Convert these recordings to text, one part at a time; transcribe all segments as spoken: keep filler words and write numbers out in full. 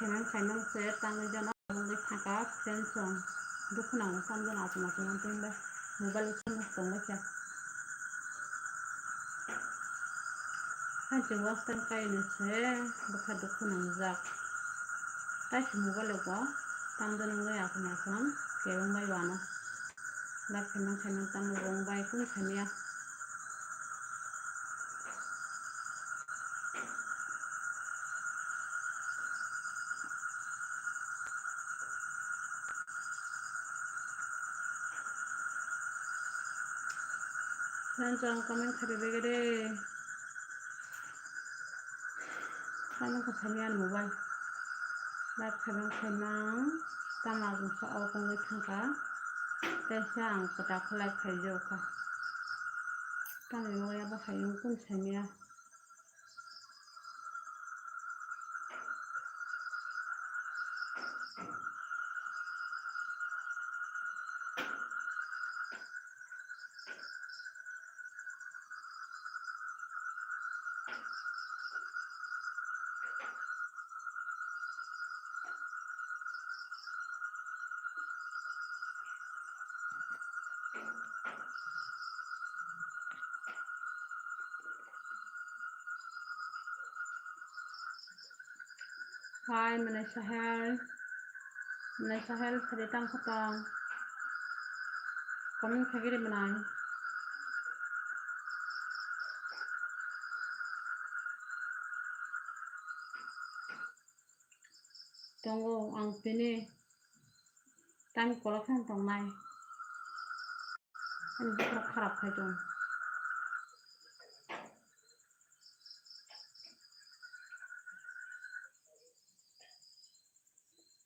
Khaimang khaimang se tangwi jana wngwi thangkha friends rok. Dukhu nango tamjani achuk achuk wngtwi bai mobile o tongbaikha. Hai se watch time kainwi se bwkha dukhu nangjak. Tai se mobile o bo tamjani wngwi achuk achuk khe wngbai wano. Dak khaimang khaimang tamo wngbai kunu khaimya. Friends rok comment khairwi begede. Tamo khe khaimya ani mobile. Live khaimang khaimang tamo ang sa o wngwi thangkha. Tei se ang kwtak khe live khaijokha. Tamni wngya bo hayung kunu saimya. Hai, mwnai Sahel. Mwnai Sahel, phadi tang kho tong. Comment khaigiri mwnai. Tongo ang tini time kolok khe tongnai. Ani bwkha kharap khai tong.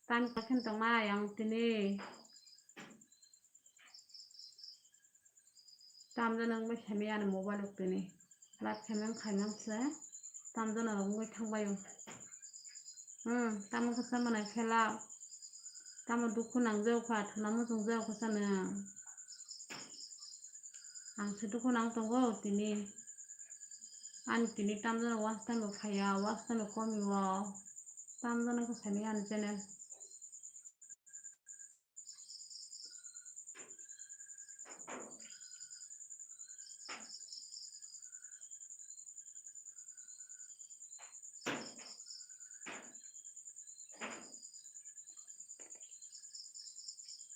Time kolok khe tongnai ang tini. Tamjani wngwi saimaya ani mobile o tini. Live khaimang khaimang se. Tamjani rok wngwi thangbai o. Hmm, tamo khe sama nai phela. Tamo dukhu nang jao kha, thuna muchung jao kha sano. Ang se dukhu nang tongo tini. Ani tini tamjani watch time bo phaiya, watch time bo komi o. Tamjani khe saimaya ani channel.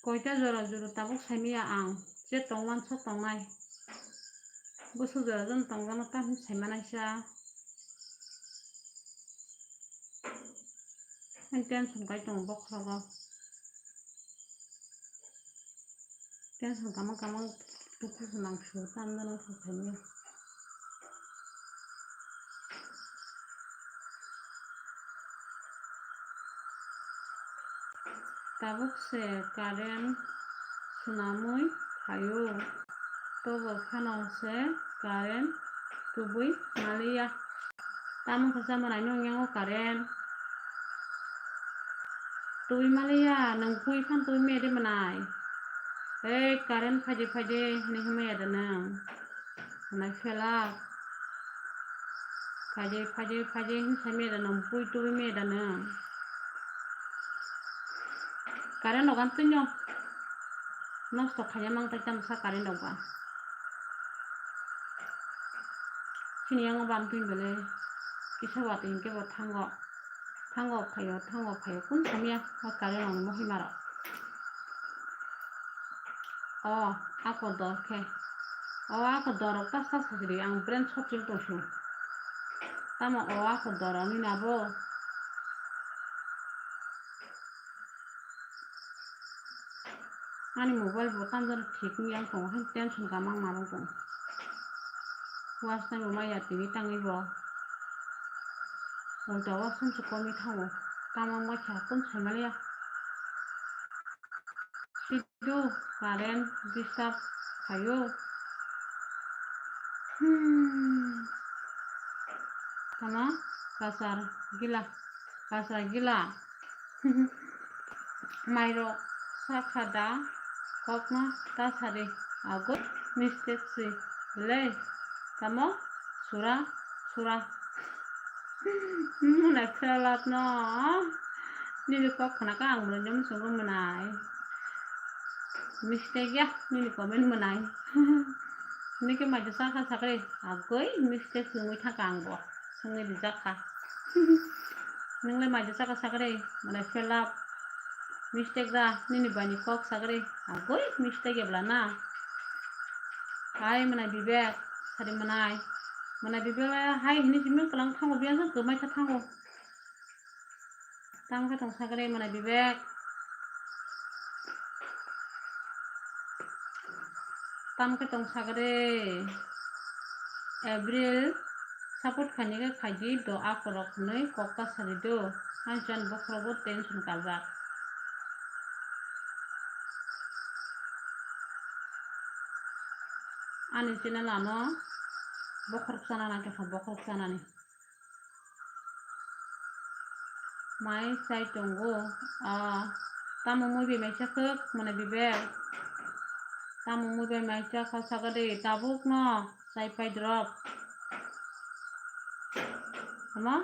Koita jora jora tabuk saimaya ang, je tongmani sok tongnai. Bwswk jora jora tongmano tamo saimanaisa. Ani tension kai tongo bokhorogo. Tension kamang kamang dukhu se nang sio, tamjani wngkha khaimya. Tabuk se current swnamwi phaio, tobo phano se current tubui maliya. Tamo khe sama naino wngya o current. Twi maliya, nwng pui phan twi mede mwnai. Ei, current phaide phaide hinwi hwnmaya da nwng? Hwnai phelak. Phaide phaide phaide hinwi sai maya da nwng, pui twi maya da nwng? Current rok ang twino nosto khaina mang tai tamo sa current rok ba. Chini yango bam twi belai kisa watwi hinkhe bo thango. Thango phaio, thango phaio, kun samya o current rokni mohima rok. O, ako dor khe. O, ako dor rok ta sa sajri, ang brain sochil tongsu. Tamo o, ako dor rokni nabo. Ani mobile bo tamjani thik wngya wng tongo, haino tension kamang ma wng tongo. Watch time bo maya tini tangwi bo. Ulta o sumsok komi thango. Tamo wngma khe hakung saimanliya. Sido current disturb khaio. Hmm. Tamo kasar gila, kasar gila. Mairok sakha da, kokno ta sari, ago mistake si le, tamo sura, sura. Muna khelap no. Nini kok khna kha ang mwnwi no muchungo mwnai. Mistake ya nini comment mwnai. Nini khe maida chakha sakri agoi mistake swngwi thangkha ang bo. Swngwi rijak kha. Nwng le maida chakha sakri mwnai felap. Mistake da nini bai ni kok sakri agoi mistake ebla na. Hai mwnai Bibek sari mwnai. Mwnai Bibek le hai hini simi kwlang thango biya kwmai kha thango. Tamo khe tong sakre mwnai Bibek. Tamo khe tong sakre. April support khaini khe khaidi do akorok hwnwi kok ta sadi do. Ang chan bokhorogo tension kaljak. Ani channel ano bokhorok chana nang khe bokhorok chanani. Mai chai tongo. Ah, tamo mui bai mai chakhwk mwnai Bibek. Tamo mui bai mai chakha sakade tabuk no chai pai drop. Ama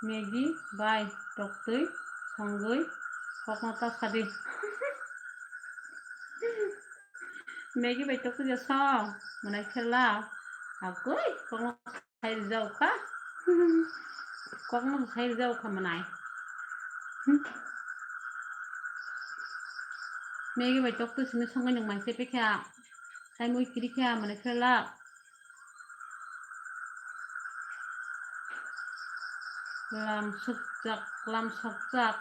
Maggie bai toktwi songwi kokno ta sadi. Maggie bai toktwi je song mwnai khela. Agoi kokno sai rijak kha. Kokno sai rijak kha mwnai. Hmm. Maggie bai tok tu simi songwi nung mai se pekha. Sai mui kiri kha mwnai khela. Lam sukjak, lam sokjak.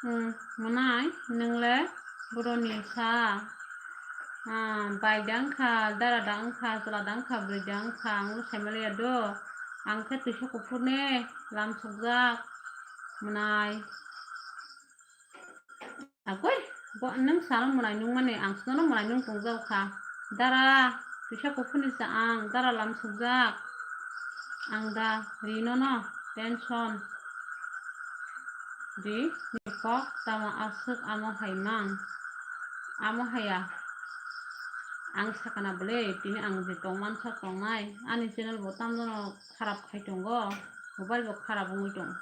Hmm, mwnai nung le boroni sa. Ah, bai da wngkha, dara da wngkha, chwla da wngkha, bwrwi da wngkha, ang bo sai manliya do. Ang khe twisa kuphur ne lam sokjak, mwnai. Agoi, bo nwng sano mwnai nungmani, ang sano mwnai nung tongjak kha. Dara, twisa kuphur ni sa ang, dara lam sokjak. Ang da ri nono, tension. Di, ni kok tamo aswk amo hai mang. Amo haya. Ang sakana bwle, tini ang je tongmansa tongnai. Ani channel bo tamjano kharap khai tongo. Mobile bo kharap wngwi tong.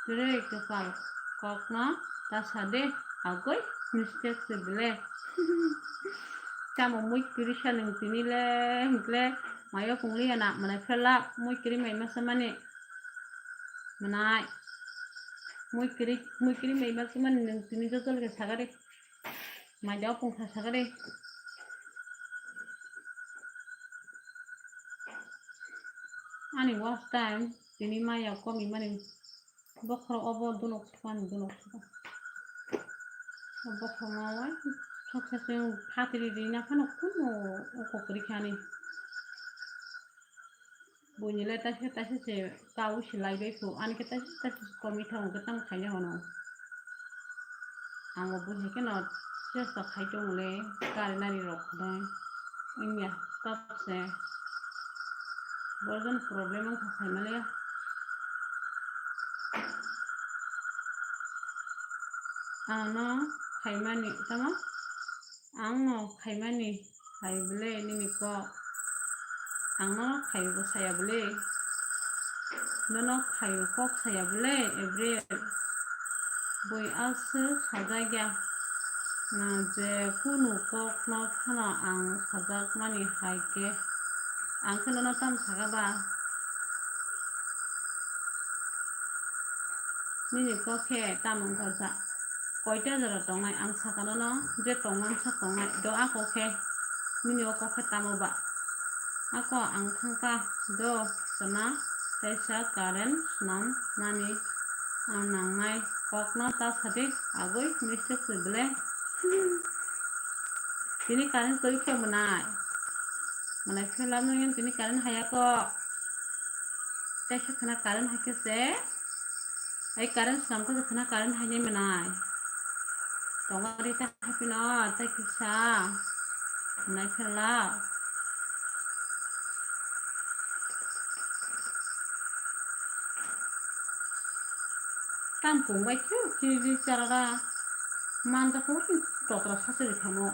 Tire kwpal kokno ta sa de, agoi mistake se bwle. Tamo mui kwrwi sa nwng tini le, hinkle mayo pungliya na, mwnai phela mui kwrwi mai masa mani. Mwnai. Mui kwrwi, mui kwrwi mai baksa mani nwng tini joto loge sagari. Mai da opung kha sagari. Ani watch time tini maya komi mani bokhoro obo dunok sukani dunok suka. Bokhoro ma wai soksa seng phatri rina phano kuno oko kwrwi khani. Buini le taisa taisa se kau se lai bai phu, ani khe taisa taisa se komi thango khe tamo khaina hwno. Ang bo buini khe no chesta khai tongo le, kari nari rok khe wngya tok se. Borok jani problem wngkha khaima le. Ang no khaimani tamo? Ang no khaimani hai bwle nini kok. Ang no khaio saya bwle. Nono khaio kok saya bwle, April. Bui aswk sajagya. Na je kunu kok no phano ang sajakmani hai khe. Ang khe nono tamo saka ba? Nini kok khe tamo wngkha sa? Koita jora tongnai ang saka nono, je tongmani sa tongnai do, a kok khe nini o kok khe tamo ba? Ako ang thangkha do, sana teisa current swnam nani ang nangnai kokno ta sadi, agoi mistake se bwle. Tini current twi khe mwnai. Mwnai khe lamno yang tini current haya ko. Tei se khna current hai khe se. Ai current swnam khe khna current hai ni mwnai. Tongari ta hai pino tei kisa. Mwnai khe la. Tam kung bai khe chini chini charara. Manja ko totra sasiri khamo.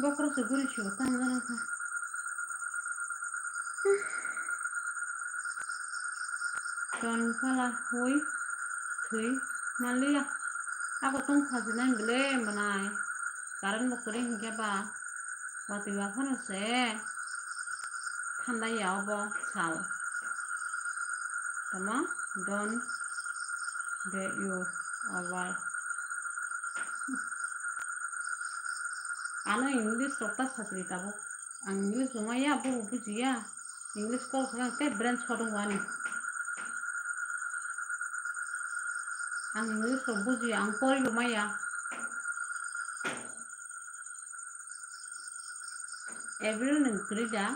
Bokhorok se guri se tamo jana kha. Ton phala hui thwi manliya. Ako tong khajinai bwle mwnai. Current bo kwrwi hinkhe ba watwi ba phano se thandai ya obo sal. Tamo don de you over. Ano English rok ta sajli tabuk. Ang English bo maya, bobo bujiya. English kok khe ang tei brain sodong ani. Ang English rok bujiya, ang poribo maya. April nwng kwrwi da?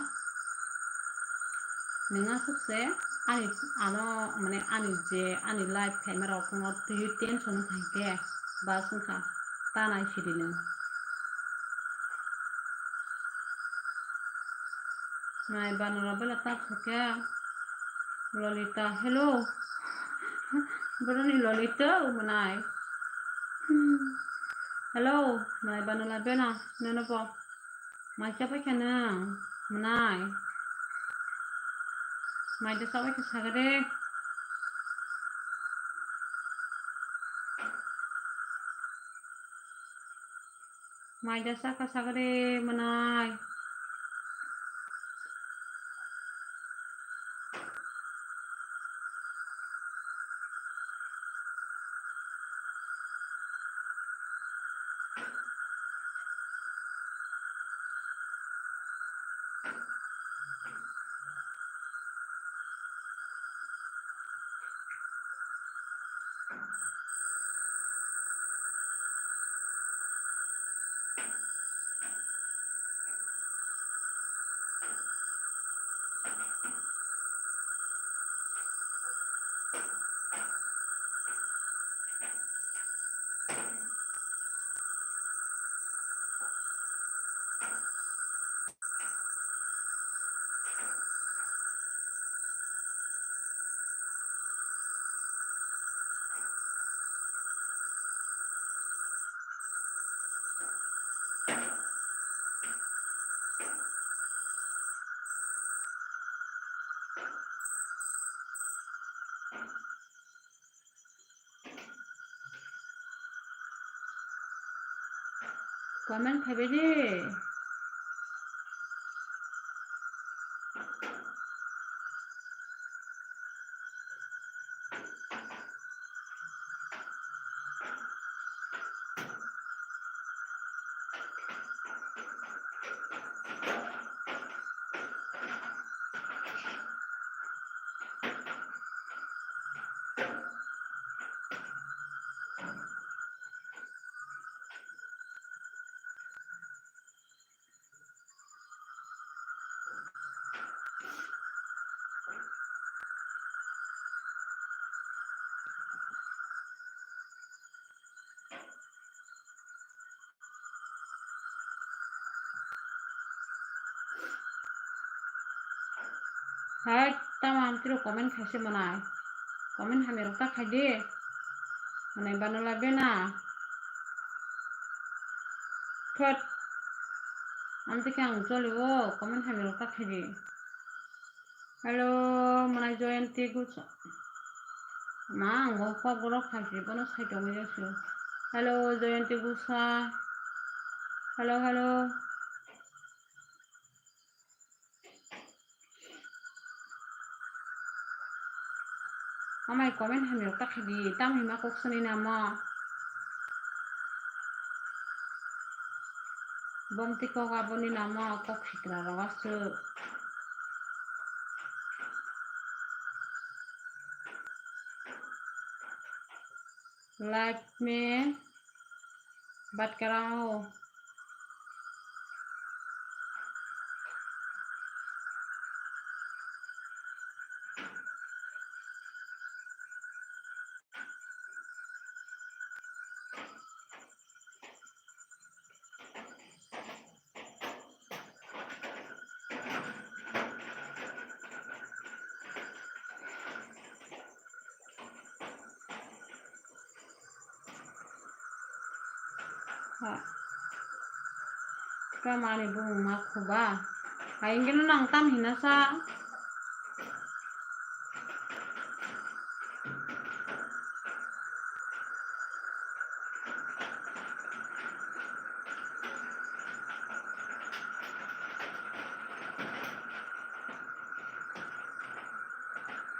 Nwng aswk se ani, ano, mane, ani je, ani life khaima rok no twi tension wng kha hinkhe, bas wng kha, ta nai sidi nwng. Nai banala bela ta thokya. Lolita, hello. Boroni Lolita, mwnai. Hello, nai banala bena, nono bo. Mai cha paikha nwng, mwnai. Mai da cha paikha sagade. Mai da saka sagade mwnai. Comment khaibai di. Hai, tamo amtwiro comment khaise mwnai. Comment hamya rok ta khaidi. Mwnai banala bena. Thot. Amtwi khe ang choli o comment hamya rok ta khaidi. Hello, mwnai Joyanti Gusa. Ma, ang bo kok borok khaisi, bono sai tongwi jasu. Hello, Joyanti Gusa. Hello, hello. Amai comment hamya rok ta khaidi, tamo hima kok sani namo. Bomti kok aboni namo kok sikra rok aswk. Life me bat kara ho. Ha. Kamani bumung ma khuba. Hai hingke no nang tam hina sa.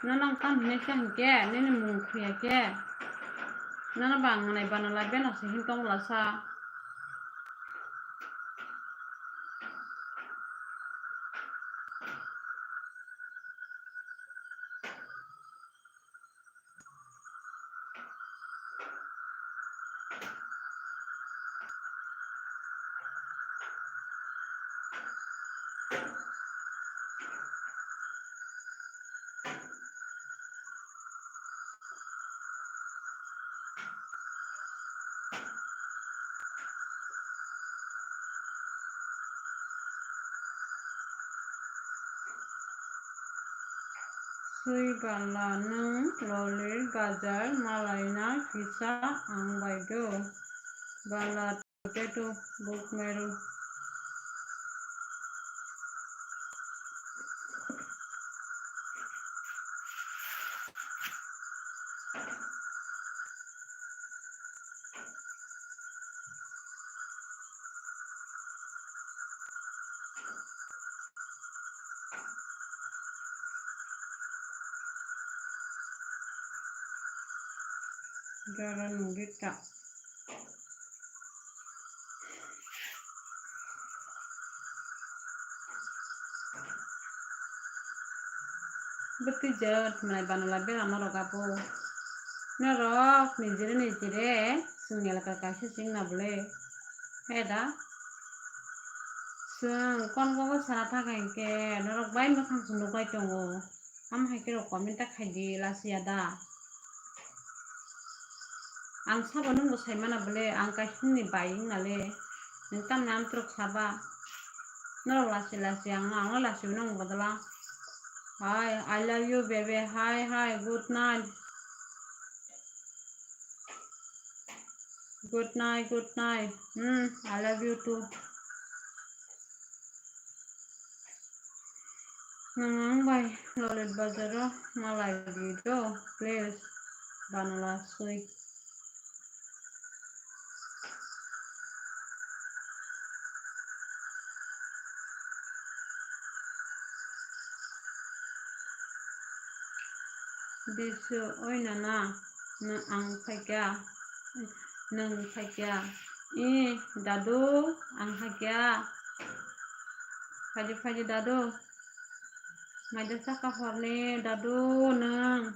Nono ang tam hinwi khe hinkhe, nini mung khuya khe. Nono bang nai bana la beno se hin tong la sa. Swi bala nwng Lolir bazar malaina kisa ang bai do. Bala potato buk meru. Jora nugwi ta. Bwtwi jot mwnai banala bera norok abo. Norok nijire nijire chwng elaka kaisa chwngna bwle. He da? Chwng kon kogo sana thangkha hinkhe norok bai mwkhang se nuklai tongo. Tamo hai khe rok comment ta khaidi lachiya da. Ang sabo nwng bo sai mana bwle, ang kaisa ni bai wngna le. Nwng tamni amtwrwk saba. Norok lachi lachi ang, ang lachi nang bodol a. Hi, I love you, baby. Hi, hi, good night. Good night, good night. Hmm, I love you too. Nwng ang bai Lolit bazar o malai di do, please, banala swi. Bisu, oi nana, nwng ang phaikya, nwng phaikya. I, dadu, ang phaikya. Phaidi, phaidi, dadu. Maida saka horni, dadu, nwng.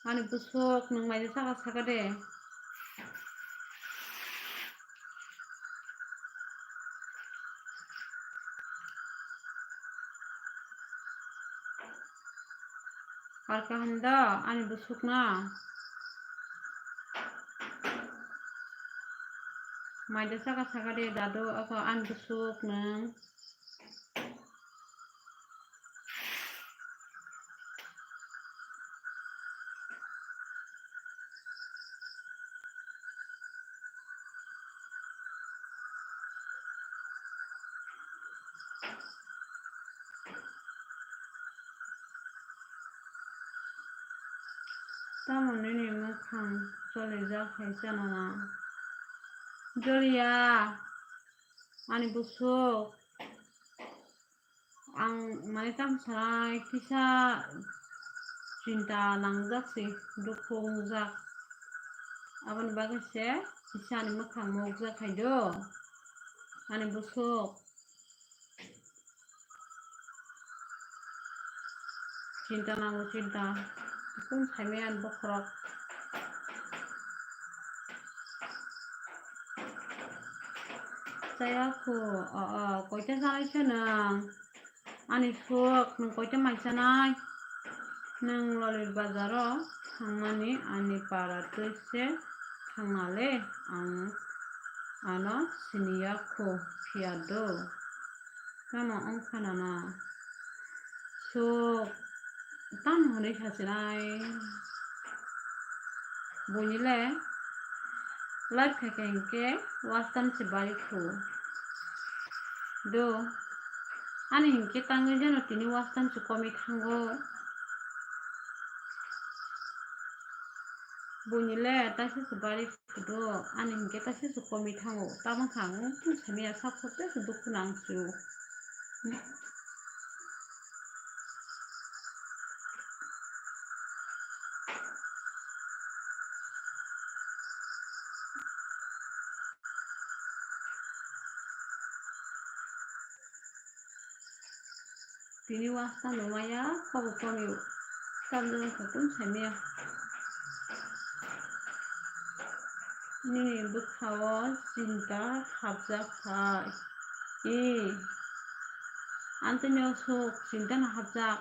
Ani busuk, nwng maida saka saka de. Ar kaham da ani busuk na. Maida saka saka de dadu ako ani busuk nwng. Tamo nini mwkhang cholijak hai chana na? Joliya, ani busuk. Ang mane tamo sanai kisa chinta nangjak se, dukhu wngjak. Aboni bagwi se kisa ani mwkhang mokjak hai do, ani busuk. Chinta nango, chinta. Kung saimaya bokhorok. Chaya khu, o, o, koita chanai se nwng? Ani suk, nwng koita mai chanai? Nwng Lolir bazaro thangmani ani para twi se thangna le, ang ano siniya khu, phiya do. Tamo wngkha nana? Suk, tamo hwnwi sasinai? Buini le live khaikha hinkhe watch time se bari khu. Do, ani hinkhe tangwi jeno tini watch time se komwi thango. Buini le taisa se bari Kudo, ani hinkhe kaisa se komwi thango. Tamo kha ang tong samiya sak sak tei se dukhu nang sio. Tini watch tangwi maya, kabo kami tamjani khatung saimaya. Nini bwkhao chinta hapjak khai. Ee, ang tini o sok chinta no hapjak.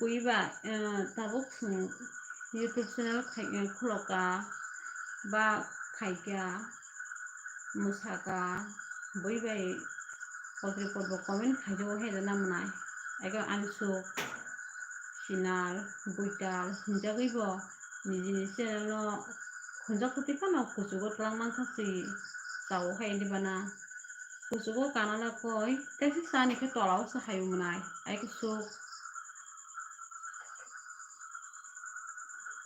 Bui ba, eh, tabuk chwng YouTube channel khai, eh, khulokha ba khaikha, mwsakha, bui bai kotor kotor comment khaijago, hai rwna mwnai. Ego ani sok, sinal, buital hinjagwi bo nijini channel no khunjak kwtwi phano kuchugo twlang mankha, si chao hai hinwi bana. Kuchugo kanala koi, tei se chani khe tola o se hai wngnai, ai kuchuk.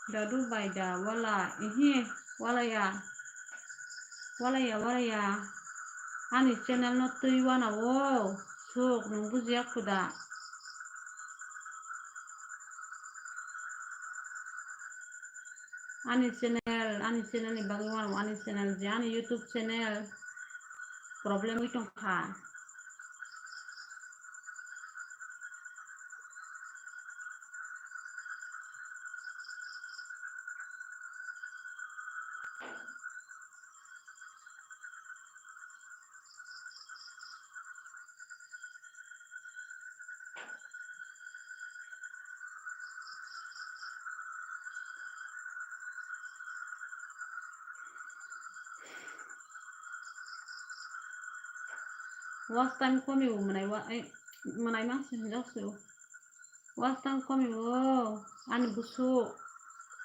Dadu bai da wala, ihi, wala ya. Wala ya, wala ya. Ani channel no twi wana o, sok nwng bujiya khuda. Ani channel, ani channel ni bagwi wano, ani channel je, ani YouTube channel problem wi tongkha. Watch time komi bo mwnai wa, eh, mwnai mang se hinjak se o. Watch time komi bo, ani busu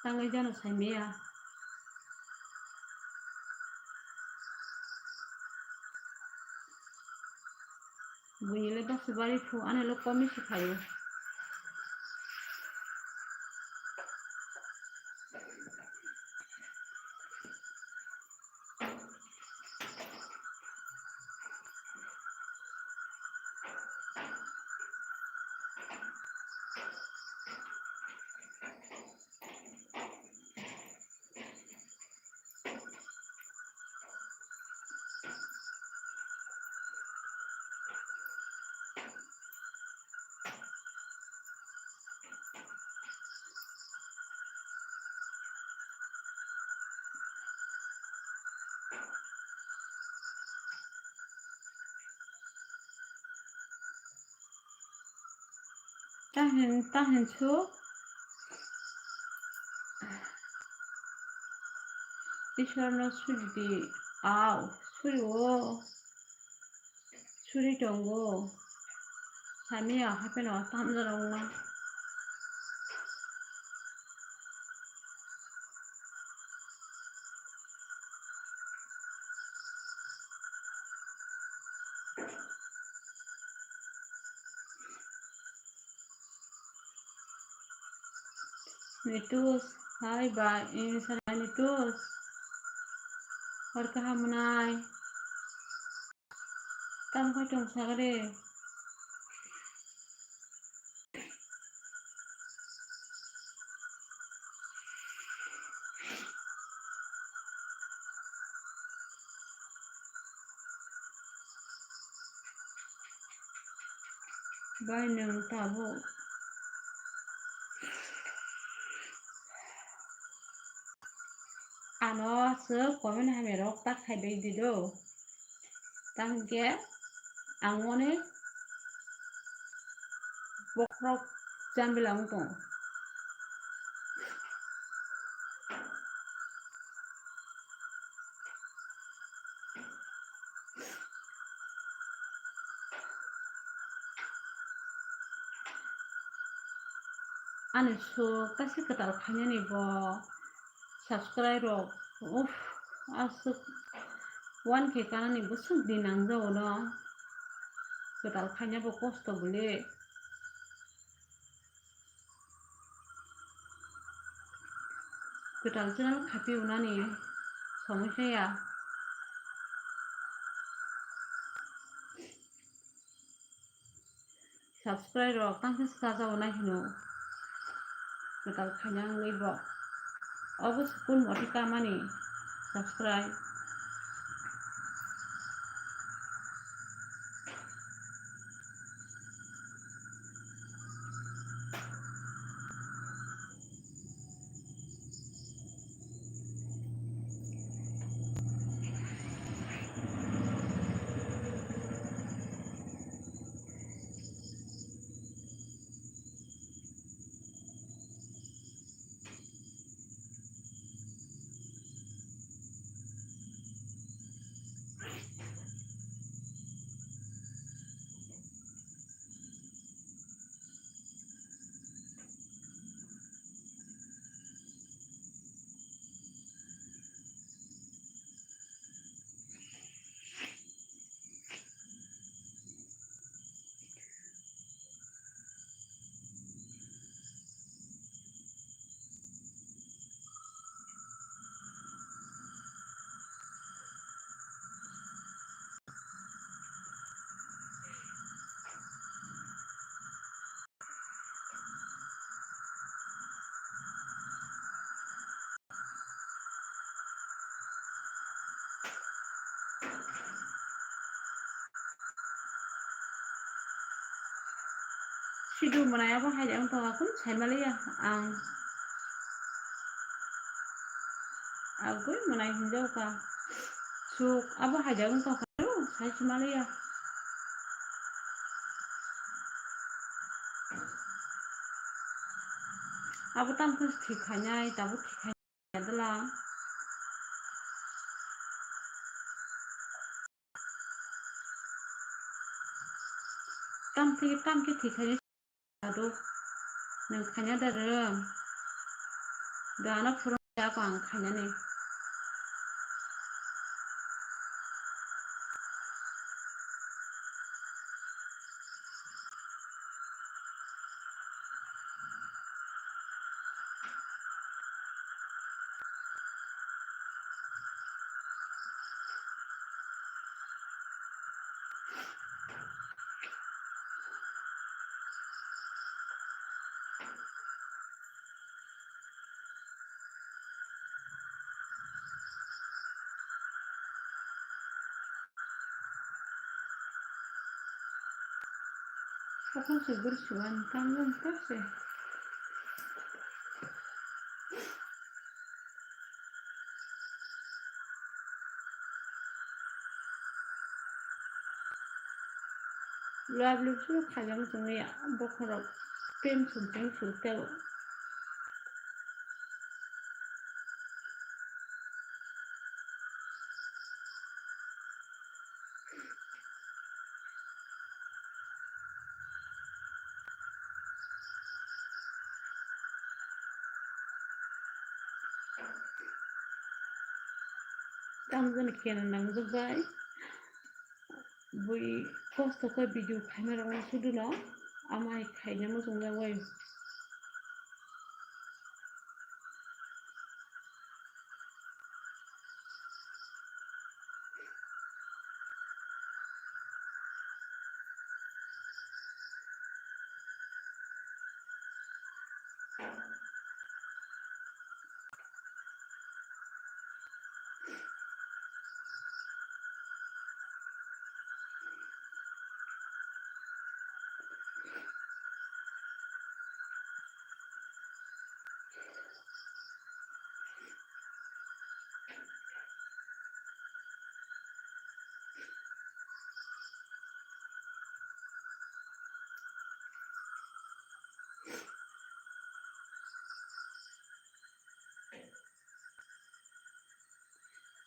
tangwi jano saimaya. Buini le basi bari phu, ani le komi se phaio. Tahin, tahin su. Isor no suri di. Au, suri o. Suri tongo. Samiya hapheno tamjani wngma. Nitus, hai bai, eh, sana Nitus. Hor kaham mwnai. Tamo khe tong sakha de. Bai nwng tabuk. Ano se comment hamya rok ta khai bai di do. Tamo khe ang mone bokhorok chambilai wng tongo. Ani sok kaisa kwtal khainani bo subscribe rok, uff, aswk one K kanani bwswk din nangjago no, kwtal khaina bo kosto bwle. Kwtal channel khapi unani somoi khe ya. Subscribe rok tang khe swkajao nai hino. Kwtal khaina wngwi bo. Obo sukun mothe kamani subscribe. Sidu mwnai abo hai wng tongkha, kunu sai maliya ang. Agwi mwnai hinjao ka. Suk abo hai wng tongkha, sai si maliya. Abo tamo khe thik khainai, tabuk thik khainai. Dwla. Tam khe, tam khe thik khainai ado. Nwng khaina da rwng? Da ano phwrwng ya ko ang khainani. Hakan se bwrwi siwani tamjani tabse. Lab lip suru khaijak wngya bokhorok tension tension teo. Tamjani kheno nangjak bai. Bui kosto khe video khaima rokno sudu no, amai khaina muchungjak bai.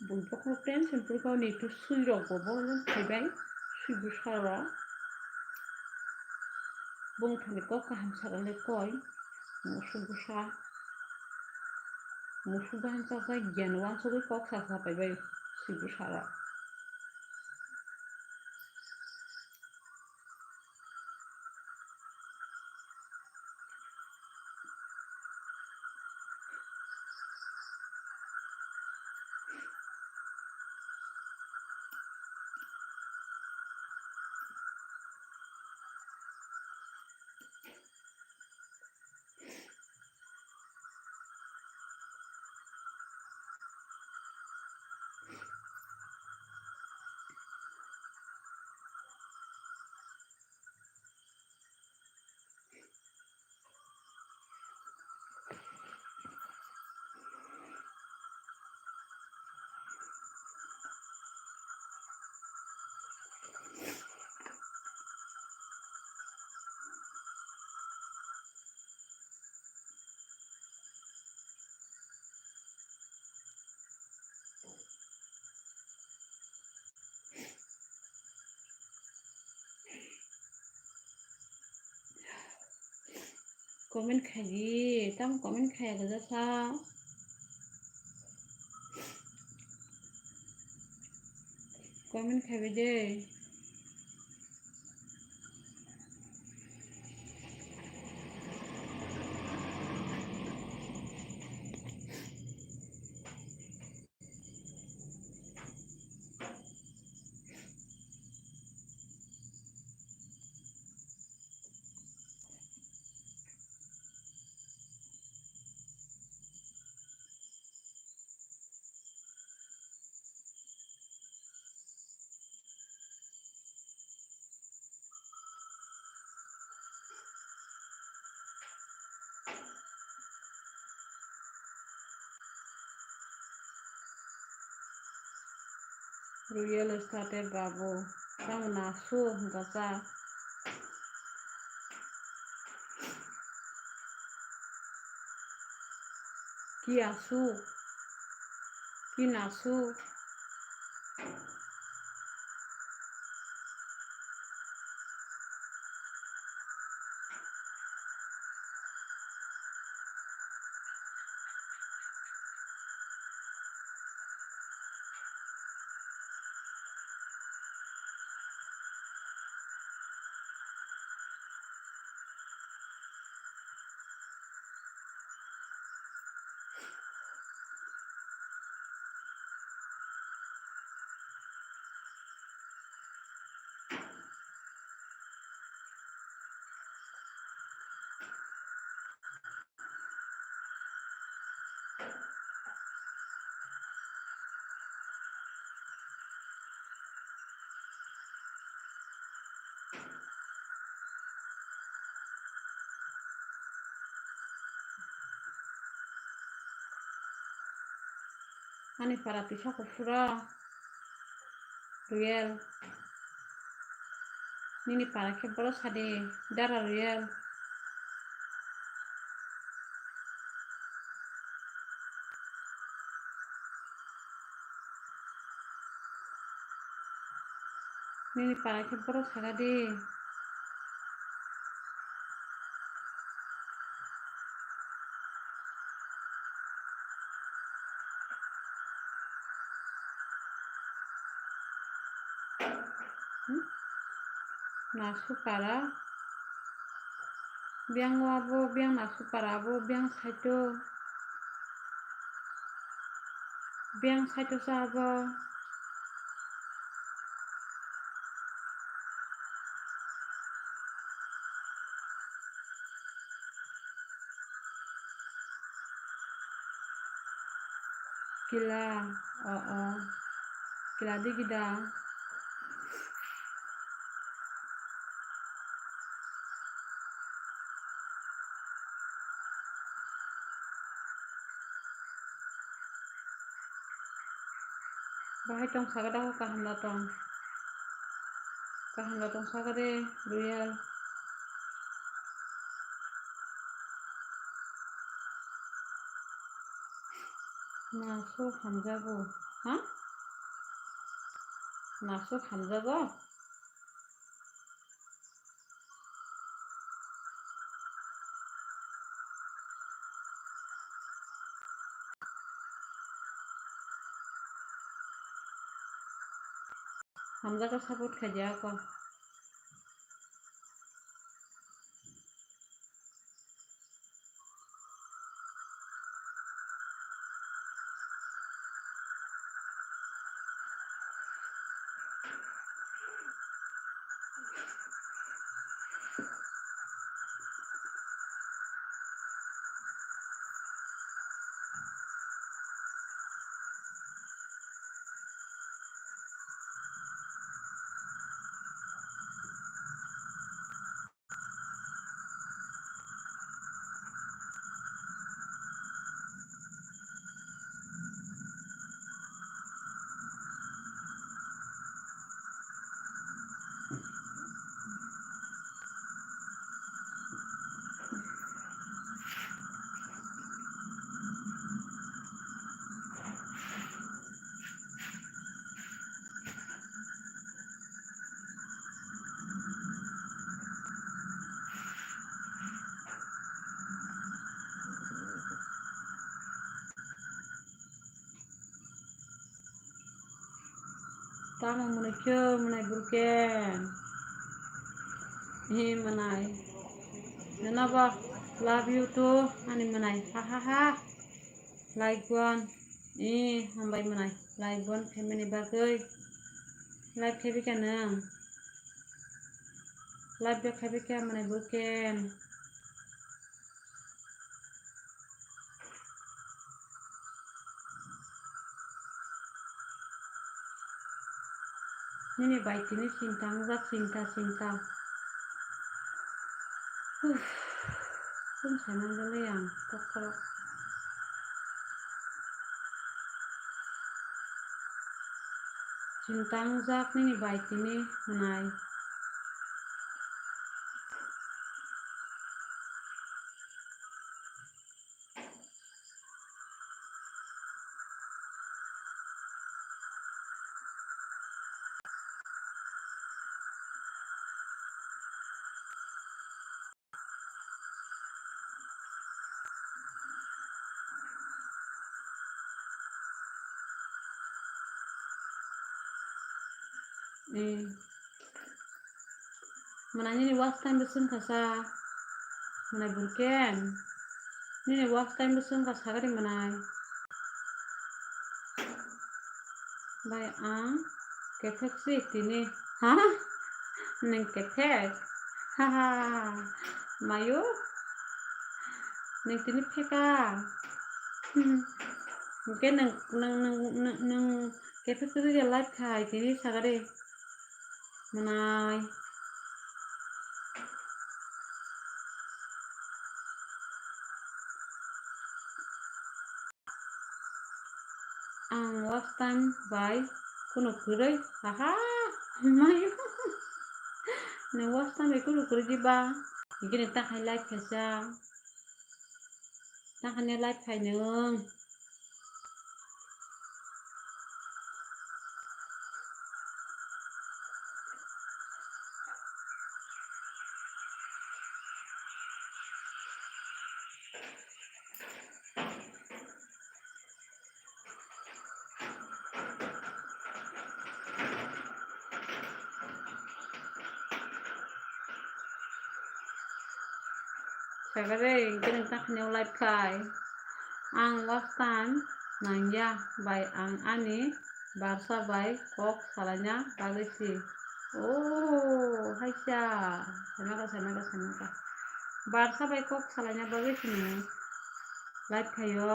Bui bokhorok tension puri kha, ni tu sui rok bo bo no thaibai, sui bwsa rok. Bongthani kok kaham sakle koi, musuk bwsa, musuk baham sakjak, giyan wansugwi kok sa sa paibai, sui bwsa rok. Comment khai di, tamo comment khaiya gajasa. Comment khai bai de. Real estate babu, tamo nasu hwnkha sa. Ki asuk, ki nasuk. Ani para tisa kuphura. Riyal. Nini para khe boro sadi, dara Riyal. Nini para khe boro saka di. Hmm? Nasupara. Biyang o abo, biyang Nasupara abo, biyang saito. Biyang saito sa abo. Kila, o, o. Kila digi da. Bahai tong saka da, kaham da tong. Kaham da tong saka de, Riyal. Naso hamjago, ha? Naso hamjago? Hamjak khe support khaidi ako. Tamo mwnai khe mwnai burken. Hi mwnai. Nana ba love you too ani mwnai. Ha ha ha. Like one. Ee, hambai mwnai. Like one khaimani bagwi. Like khaibikha nwng. Like back khaibikha mwnai burken. Nini bai tini chinta wngjak, chinta, chinta. Uff, chwng sai manjak le ang, kok khorok. Chinta wngjak nini bai tini mwnai. Eh. Mwnai nini watch time bo chwngkha sa. Mwnai burken. Nini watch time bo chwngkha sagari mwnai. Bai ang kethek si tini. Ha? Nwng kethek? Ha ha. Mayo? Nwng tini pheka? Hmm. Hwnkhe nwng, nwng, nwng, nwng, nwng kethek si live khai tini sagari. Mwnai. Ang watch time bai kunu kwrwi, haha, mayo. Nwng watch time bai kunu kwrwi di ba? Hwnkhe nwng ta khai live khaisa. Ta khai live khai nwng. Sagare, hwnkhe nwng ta khainwi live khai. Ang watch time nangya bai ang ani barsa bai kok salaina bagwi si. Oh, haisa. Saimaka, saimaka, saimaka. Barsa bai kok salaina bagwi si nwng live khaio.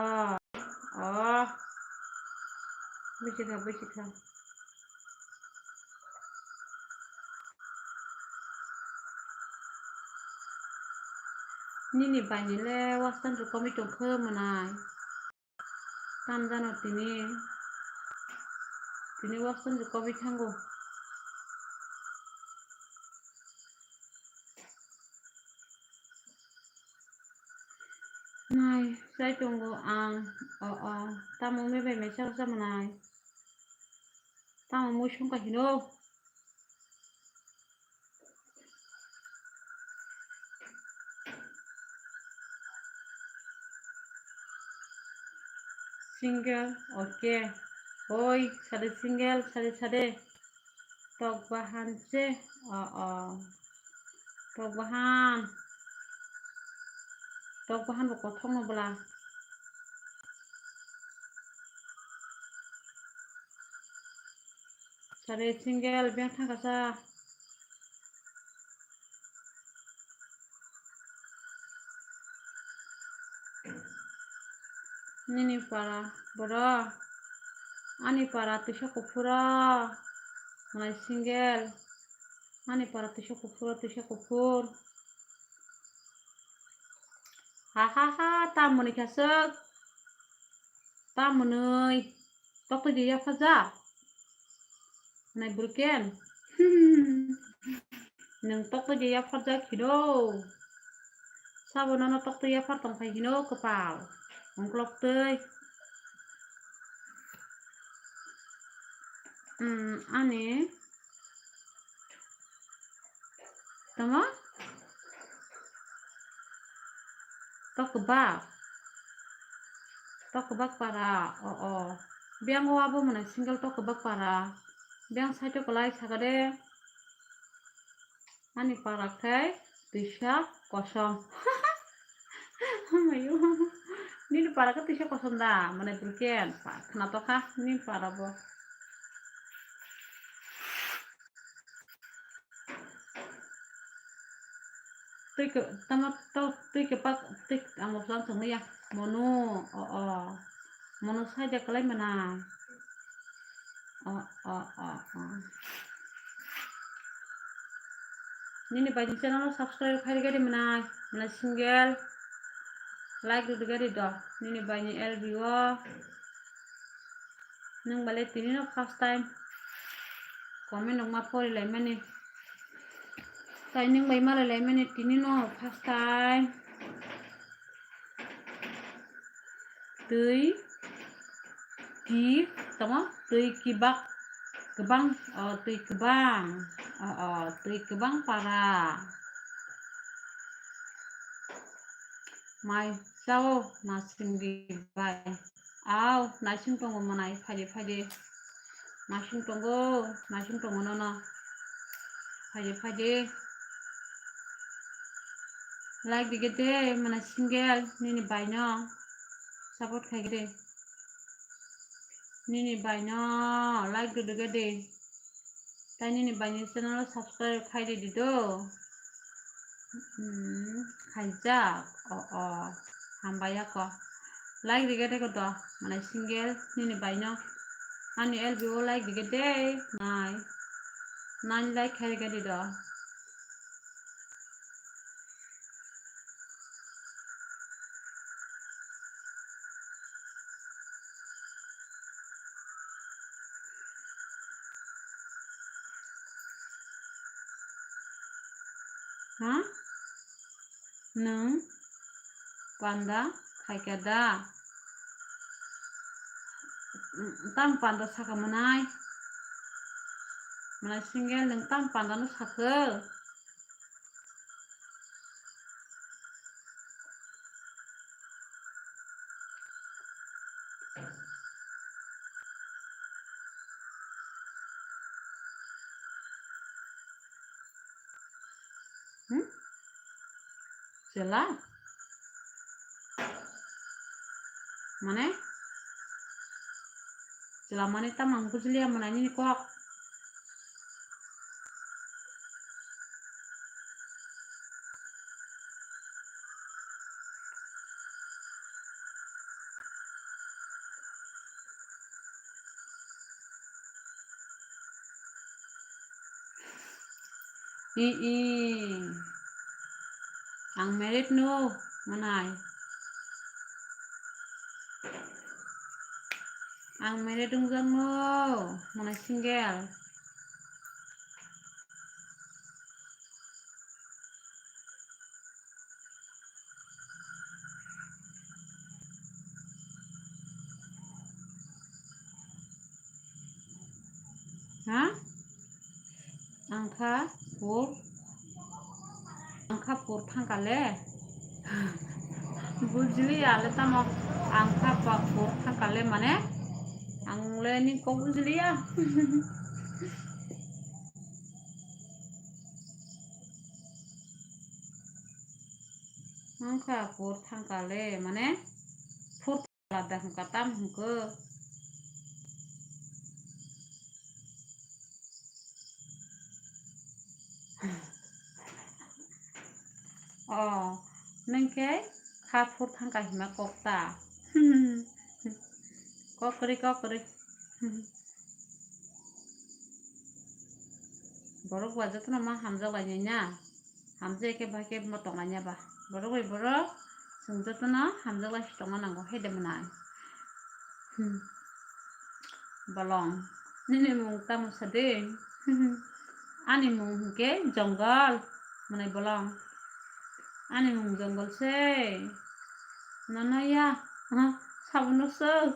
Oh. Buji kha, buji kha. Nini bainile watch time rok komwi tongkhe mwnai. Tamjano tini, tini watch time rok komwi thango. Nai, chai tongo ang. O, o. Tamo wngwi bai mai chao chamo nai. Tamo mui songkha hino. Single, okay. Oi, sade single, sade, sade. Tok bahan se, o, o. Tok bahan. Tok bahan bo kothok no bwla. Sare single beng thangkasa. Nini para boro. Ani para twisa kuphuro. Mai single. Ani para twisa kuphuro, twisa kuphur. Ha ha ha, tamoni khaswk. Tamoni. Tokto je yapha ja. Nai burken. Nwng tokto je yapharjak hino. Sabo nono tokto yaphar tongphai hino kwpal. Ongkloktwi. Hmm, ani. Tamo? Tok kwbak. Tok kwbak para. O, o. Biyango abo mwnai single tok kwbak para. Biyang site o kwlai saka de. Ani para khe twisa kosom. Hamayo. Nini para khe twisa kosom da, mane Briken. Khna to kha nini para bo. Twi kwbang, tama to twi kwbang, twi ang bo phlang thangwi ya. Mono, o, o. Mono sai de kwlai mana. O, o, o, o. Nini bai ni channel o subscribe khai rwgwi di mwnai, mwnai single. Like rwgwi di do. Nini bai ni L B o. Nwng bai le tini no first time comment rok ma pori lai mani. Tai nwng bai malai lai mani tini no first time. Twi ki tamo twi kibak kwbang, o twi kwbang, o, o twi kwbang para. Mai chao na singdi bai. Au, naising tongo mwnai, phaidi, phaidi. Naising tongo, naising tongo nono. Phaidi, phaidi. Like rwgwi de, mwnai single, nini bai no. Support khai de. Nini bai no, like rwgwi de. Tai nini bai ni channel o subscribe khai ridi do. Hmm, khaijak. O, o. Hambai ako. Like rwgwi de ko do. Mane single nini bai no. Ani L B o like rwgwi de. Nai. Nai like khai rwgwi di do. Ha? Nwng panda khaikha da? Tang panda saka mwnai? Mwnai single nwng tang panda no sakhe? Hmm? Chwla? Mane? Chwla mane tamo ang bujiliya mwnai nini kok. I, i. Ang married no, mwnai. Ang married wngjak no, mwnai single. Ha? Angkha pur, angkha pur thangkale. Bujili ale tamo angkha pa pur thangkale mane angle ni kok bujili ya. Angkha pur thangkale mane pur Lada hwnkha tam hwnkhe. Oh, nwng khe kha phur thangkha hima kok ta. Kok kwrwi, kok kwrwi. Borok ba jotono ma hamjak lainai na. Hamjak khe bahai khe bo tonglainai ba. Borok bai borok chwng jotono hamjak lai se tongna nango, hai de mwnai. Hmm. Bolong. Nini mung tamo sa de? Ani mung hwnkhe Jongol. Mwnai bolong. Ani mung Jongol se. Nono ya. Ha, sabono sok.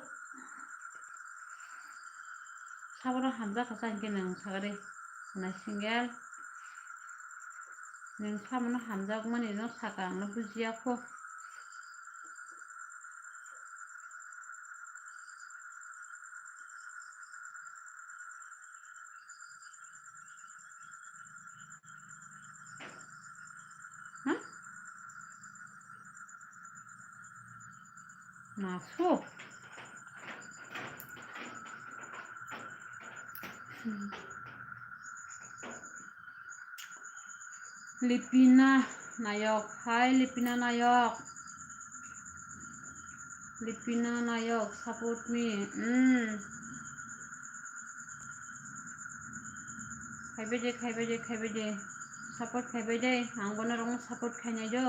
Sabono hamjak kha sa hinkhe nwng sakha de. Mwnai single. Nwng sabono hamjakmani no saka, ang no bujiya kho. Asuk. Lipina Nayok. Hi, Lipina Nayok. Lipina Nayok, support me. Hmm. Khaibai de, khaibai de, khaibai de. Support khaibai de. Ang bono rokno support khainai do.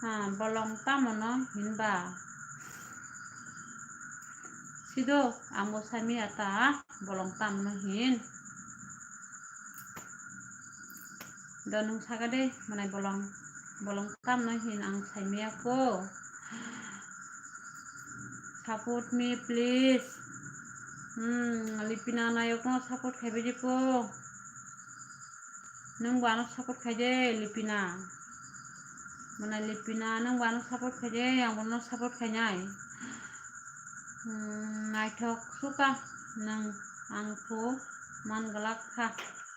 Ha, bolong tamo no hinba. Sido, ang bo saimaya ta, bolong tamo no hin. Do nwng saka de, manai bolong, bolong tamo no hin ang saimaya ko. Support me, please. Hmm, Lipina Nayok no support khaibai di po. Nwng bo ano support khai de, Lipina. Manai Lipina, nwng bo ano support khai de, ang bono support khainai. Hmm, naithok suka nwng, ang phu man glak kha.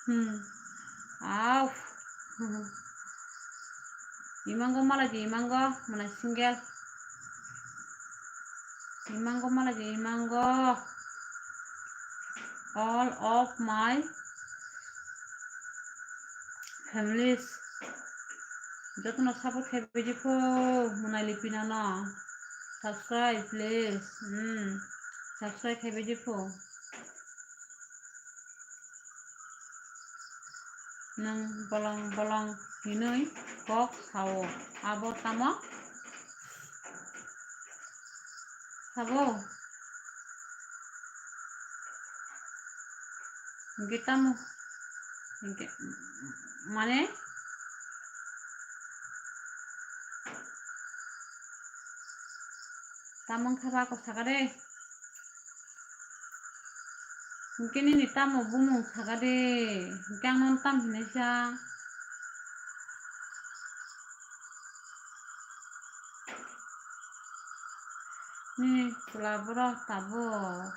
Hmm. Au. Imango malai di, imango, manai single. Imango malai di, imango. All of my families. Jotono support khaibai di pho, Monali Pinano. Subscribe, please. Hmm. Subscribe khaibai di pho. Nwng bolong bolong hinwi kok sao. Abo tamo? Sabo? Hingke tamo? Hingke, mane? Tamo wngkha ba kok saka de? Hingke nini tamo bumung saka de, hingke ang nono tam hinai sa. Nini chwla borok tabuk,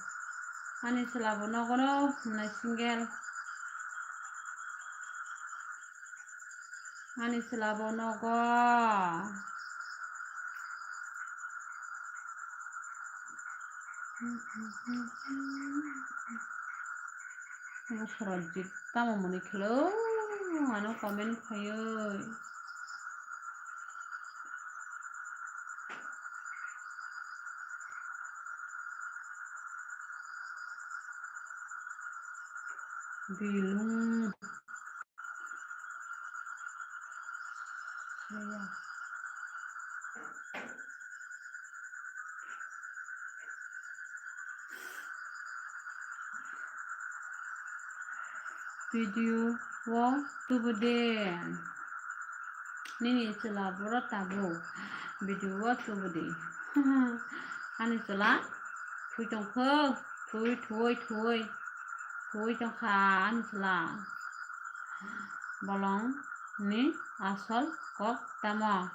ani chwla bo nogo rw hwnwi single. Ani chwla bo nogo. Bo Sorojit tamo mwnwi khwlw, ano comment khaiwi. Bilung. Video o tubu de. Nini chwla boro tabuk video o tubu de. Ani chwla thui tongkho, thui, thui, thui, thui tongkha ani chwla. Bolong ni asol kok tamo?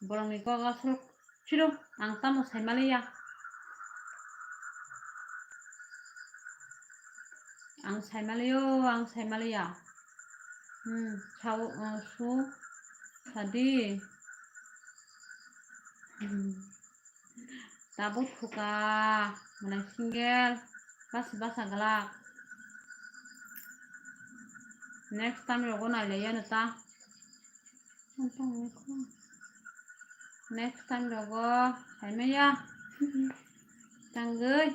Bolong ni kok asol siro ang tamo saimaliya. Ang saimaliyo, ang saimaliya. Hmm, sao, uh, su, sadi. Hmm. Tabuk thuka, mwnai single, basi basa glak. Next time rogo nailaiya no ta. Next time rogo saimaya. Tangwi.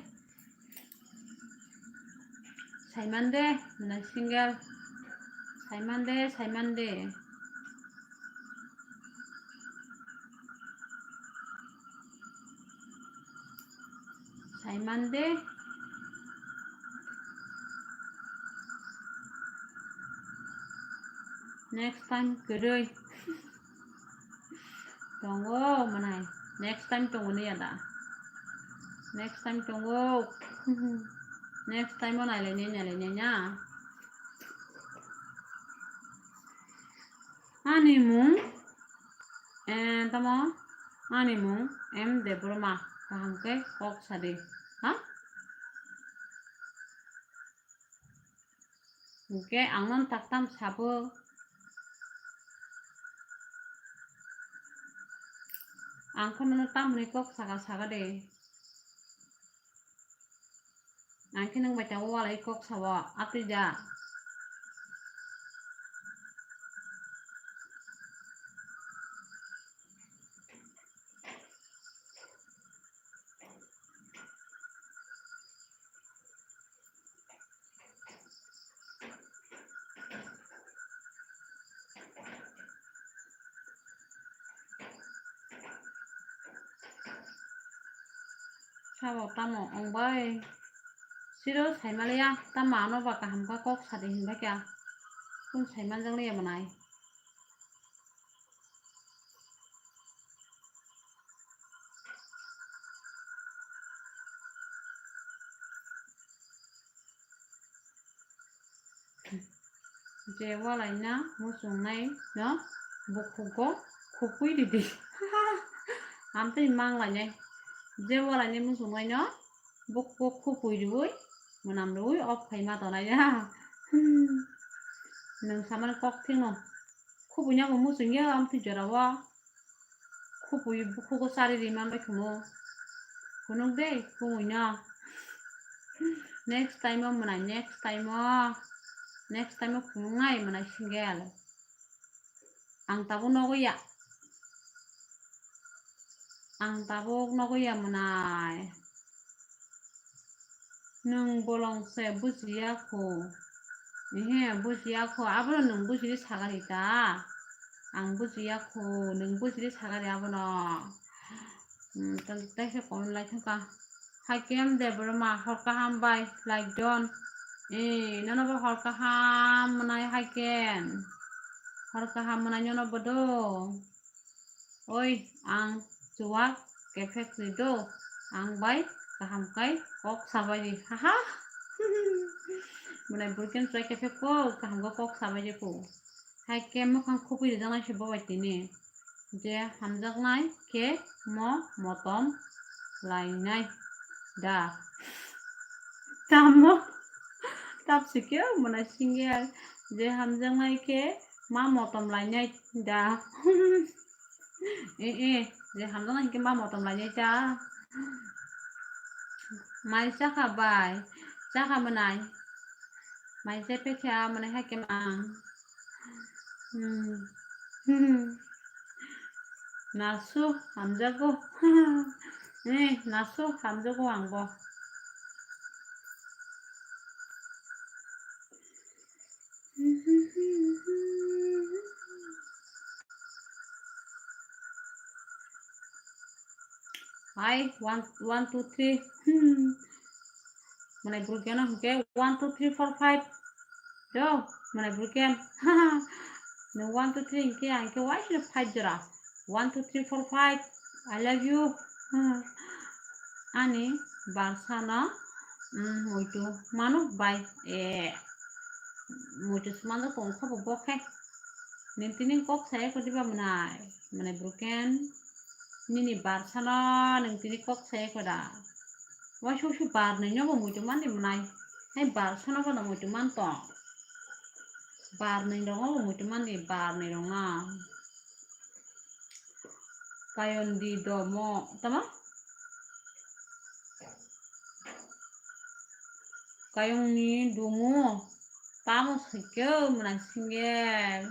Saimande, mwnai single. Saimande, saimande. Saimande. Next time kwrwi. Tongo mwnai. Next time tongo ni ada. Next time tongo. Next time o nailai nai, nailai nai na. Ani mung, eh, tamo? Ani mung M Debbarma. Kaham khe kok sadi. Ha? Hingke ang nono taktam sabo. Ang khe nono tamoni kok saka saka de. Ang khe nwng bai tabuk walai kok sao, atwi da. Sabo tamo wng bai? Siro saimaliya, tamo ano ba kaham kha kok sadi hinbai kha. Kung saimanjakliya mwnai. Je walaina muchungnai no bukhugo khupui ridi. Amtwi manglainai. Je walainai muchungnai no bukhugo khupui riui mwnam riui off khaima tonai ya. Nwng samani kok thengno. Khupui no bo muchungya amtwi jorao. Khupui bukhugo chari ri manbai khumu. Phunuk de, khumui no. Next time o mwnai, next time o. Next time o phunuknai mwnai single. Ang tabuk nogo ya. Ang tabuk nogo ya mwnai. Nwng bolong se bujiya kho. Ehe, bujiya kho. Abono nwng bujidi sagari ta? Ang bujiya kho, nwng bujidi sagari abono. Hmm, tei, tei se comment lai thangkha. Haikem Debbarma, hor kaham bai, like don. Eh, nono bo hor kaham mwnai Haikem. Hor kaham mwnai nono bo do. Oi, ang chuwak kephek ri do, ang bai kaham kai kok sabai di, haha. Mwnai burken chuwak kephek ko, kaham khe kok sabai di ko. Haikem mukhang khupui rijaknai se bo bai tini. Je hamjaknai khe mo motom lainai da. Tamo? Tap sikhe mwnai single. Je hamjaknai khe ma motom lainai da. Eh, eh, je hamjaknai khe ma motom lainai da. Mai chakha bai? Chakha mwnai. Mai chai pekha mwnai hakhe mang. Hmm. Nasu hamjago. Eh, nasu hamjago ang bo. Hai, one, one, two, three. Hmm. Mane burkeno hingke one, two, three, four, five. Yo, mane burken. Nwng one, two, three hingke, hingke waisino five jora. One, two, three, four, five. I love you. Ani barsano, mm, muitu manuk bai. Eh, muitu se manjak tongo khe bo, bo khe. Nini tini kok saya kodiba mwnai? Mane burken. Nini barsano nwng tini kok saya koda. Waisa waisa bar nwi no bo muitu man di mwnai. Hai barsano bono muitu man tong. Bar nwi rok no bo muitu man di, bar nwi rok no. Kayon di domo, tama? Kayong ni dumo, tamo sikhe mwnai single.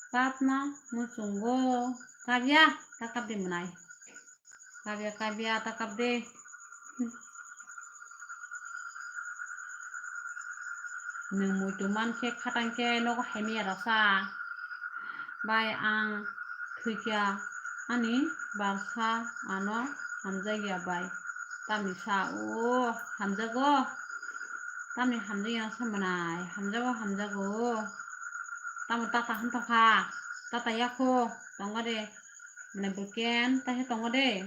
Patma muchungo, kabya, ta kap di mwnai. Kabya, kabya, ta kap de. Nwng muitu man khe khatang khe nogo hai maya rasa. Bai ang thwikha ani barsa ano hamjakya bai. Tamni sa o hamjago. Tamni hamjakya sa mwnai, hamjago, hamjago. Tamo tata hwn tongkha, tata yakho tongo de. Mane buken ta he tongo de.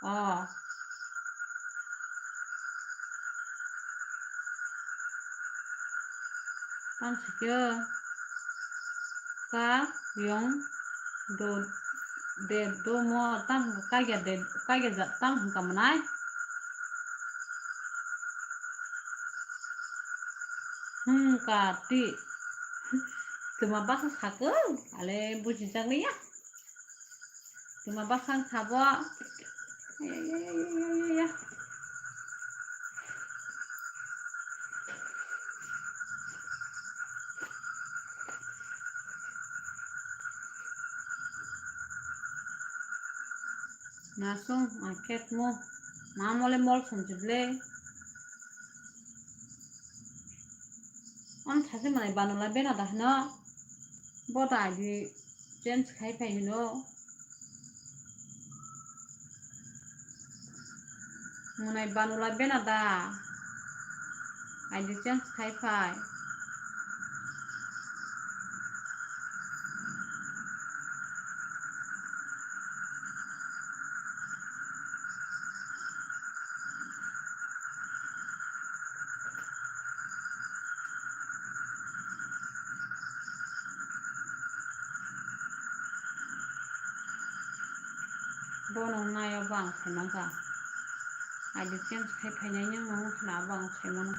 O. Tang sikhe ka yong do de do mo tang ka ya de ka ya ja tang ka mwnai. Hmm, kati. Tuma basa sakung, ale bujijakliya. Tuma basang sabo. Nasung aket mo. Mamole mol sumjible. On thasi manai banula bena da hino. Bo da agi change khai phai hino. Mwnai banula bena da. Aidi change khai phai. Bono nai abo ang sai mankha. Aidi change khai phainai nang nang khna abo ang sai mano.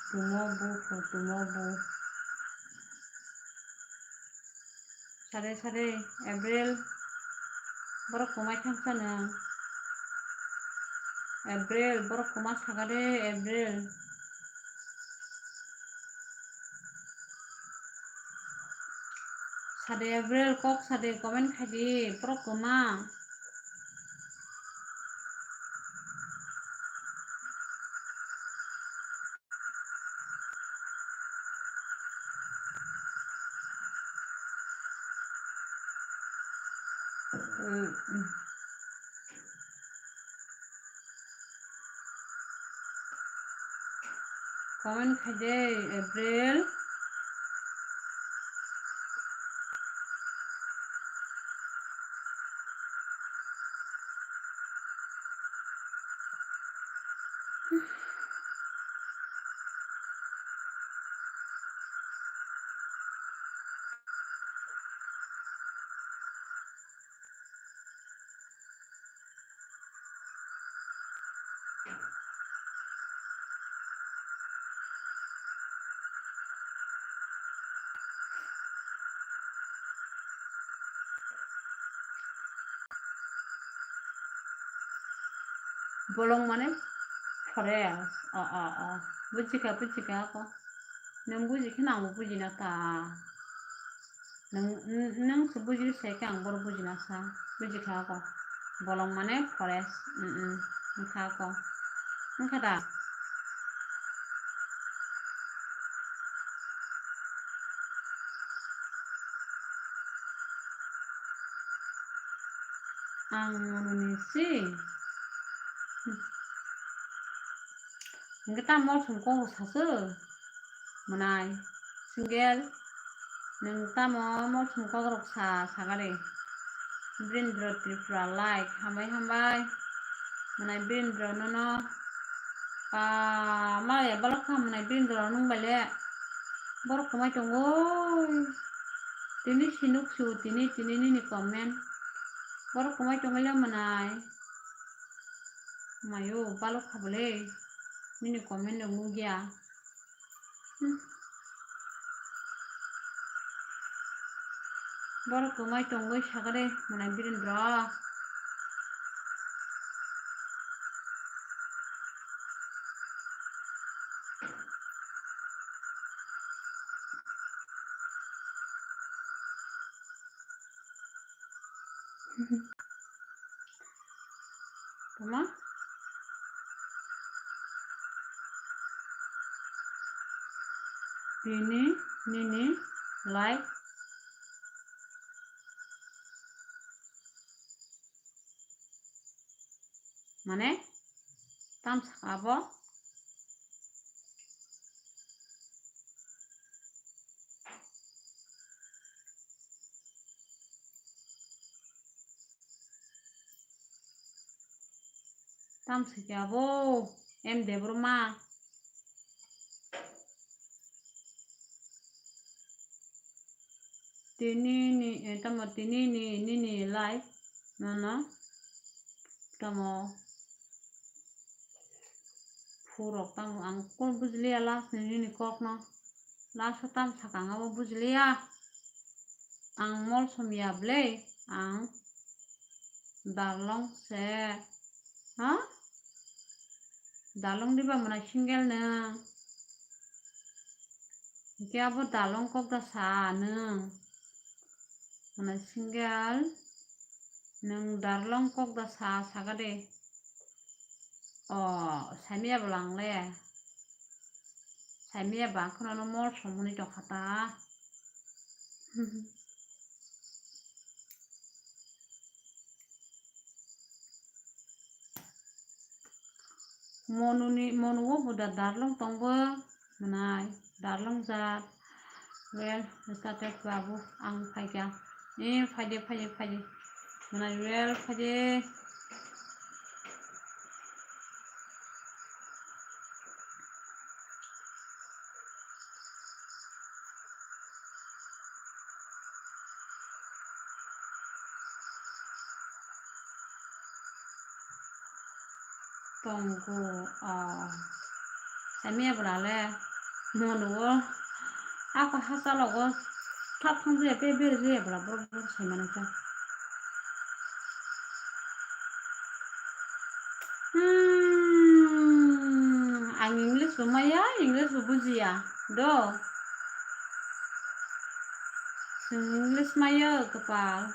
Tumo bu, tumo bu. Sare sare, April, borok kwmai thangsa nwng. April, borok kwma sakha de, April. Sade April, kok sade, comment khaidi, borok kwma. Comment khaide April. Bolong mane forest. O, o, o. Bujikha, bujikha ako. Nwng buji khe nangbo bujina ta. Nwng, nwng se buji se khe ang boro bujina sa. Bujikha ako. Bolong mane forest. Mm, mm. Wngkha ako. Wngkha da? Ang manuni si. Hwnkhe tamo song kok sasu mwnai single. Nwng tamo mol song kok rok sa sagari. Birendra Tripura like hambai hambai. Mwnai Birendra nono. Pa maya balok kha mwnai Birendra nung bai le. Borok kwmai tongo. Tini sinuk su tini tini nini comment. Borok kwmai tongwi le mwnai. Mayo balok kha bole. Nini comment rok nukya. Hmm. Borok kwmai tongwi sakha de mwnai Birendra. Tama? Tini, nini, like. Mane, tam saka abo. Tam saka abo, M Debbarma. Tini ni, eh, tamo tini ni, nini live nono tamo Purok tamo ang kok bujiliya last ni nini kokno. Last o tam sakang abo bujiliya. Ang mol somya ble, ang dalong se. Ha? Dalong diba mwnai single nwng? Hingke abo dalong kok da sa nwng. Mwnai single nwng dalong kok da sa, saga de. O, saimaya bwlang le. Saimaya ba kheno no mol somoni tongkha ta. Monuni, monuo buda darlong tongbo mwnai, darlong jat. Well, started babu, ang phaikha. Eh, phaide, phaide, phaide. Mwnai, well, phaide. Tongo, ah, saimaya bwla le monuo ako hachalogo thap thang jaya, pe bere jaya bwla borok borok saimani kha. Hmm, ang English bo maya, English bo bujiya do. Chwng English mayo kwpal.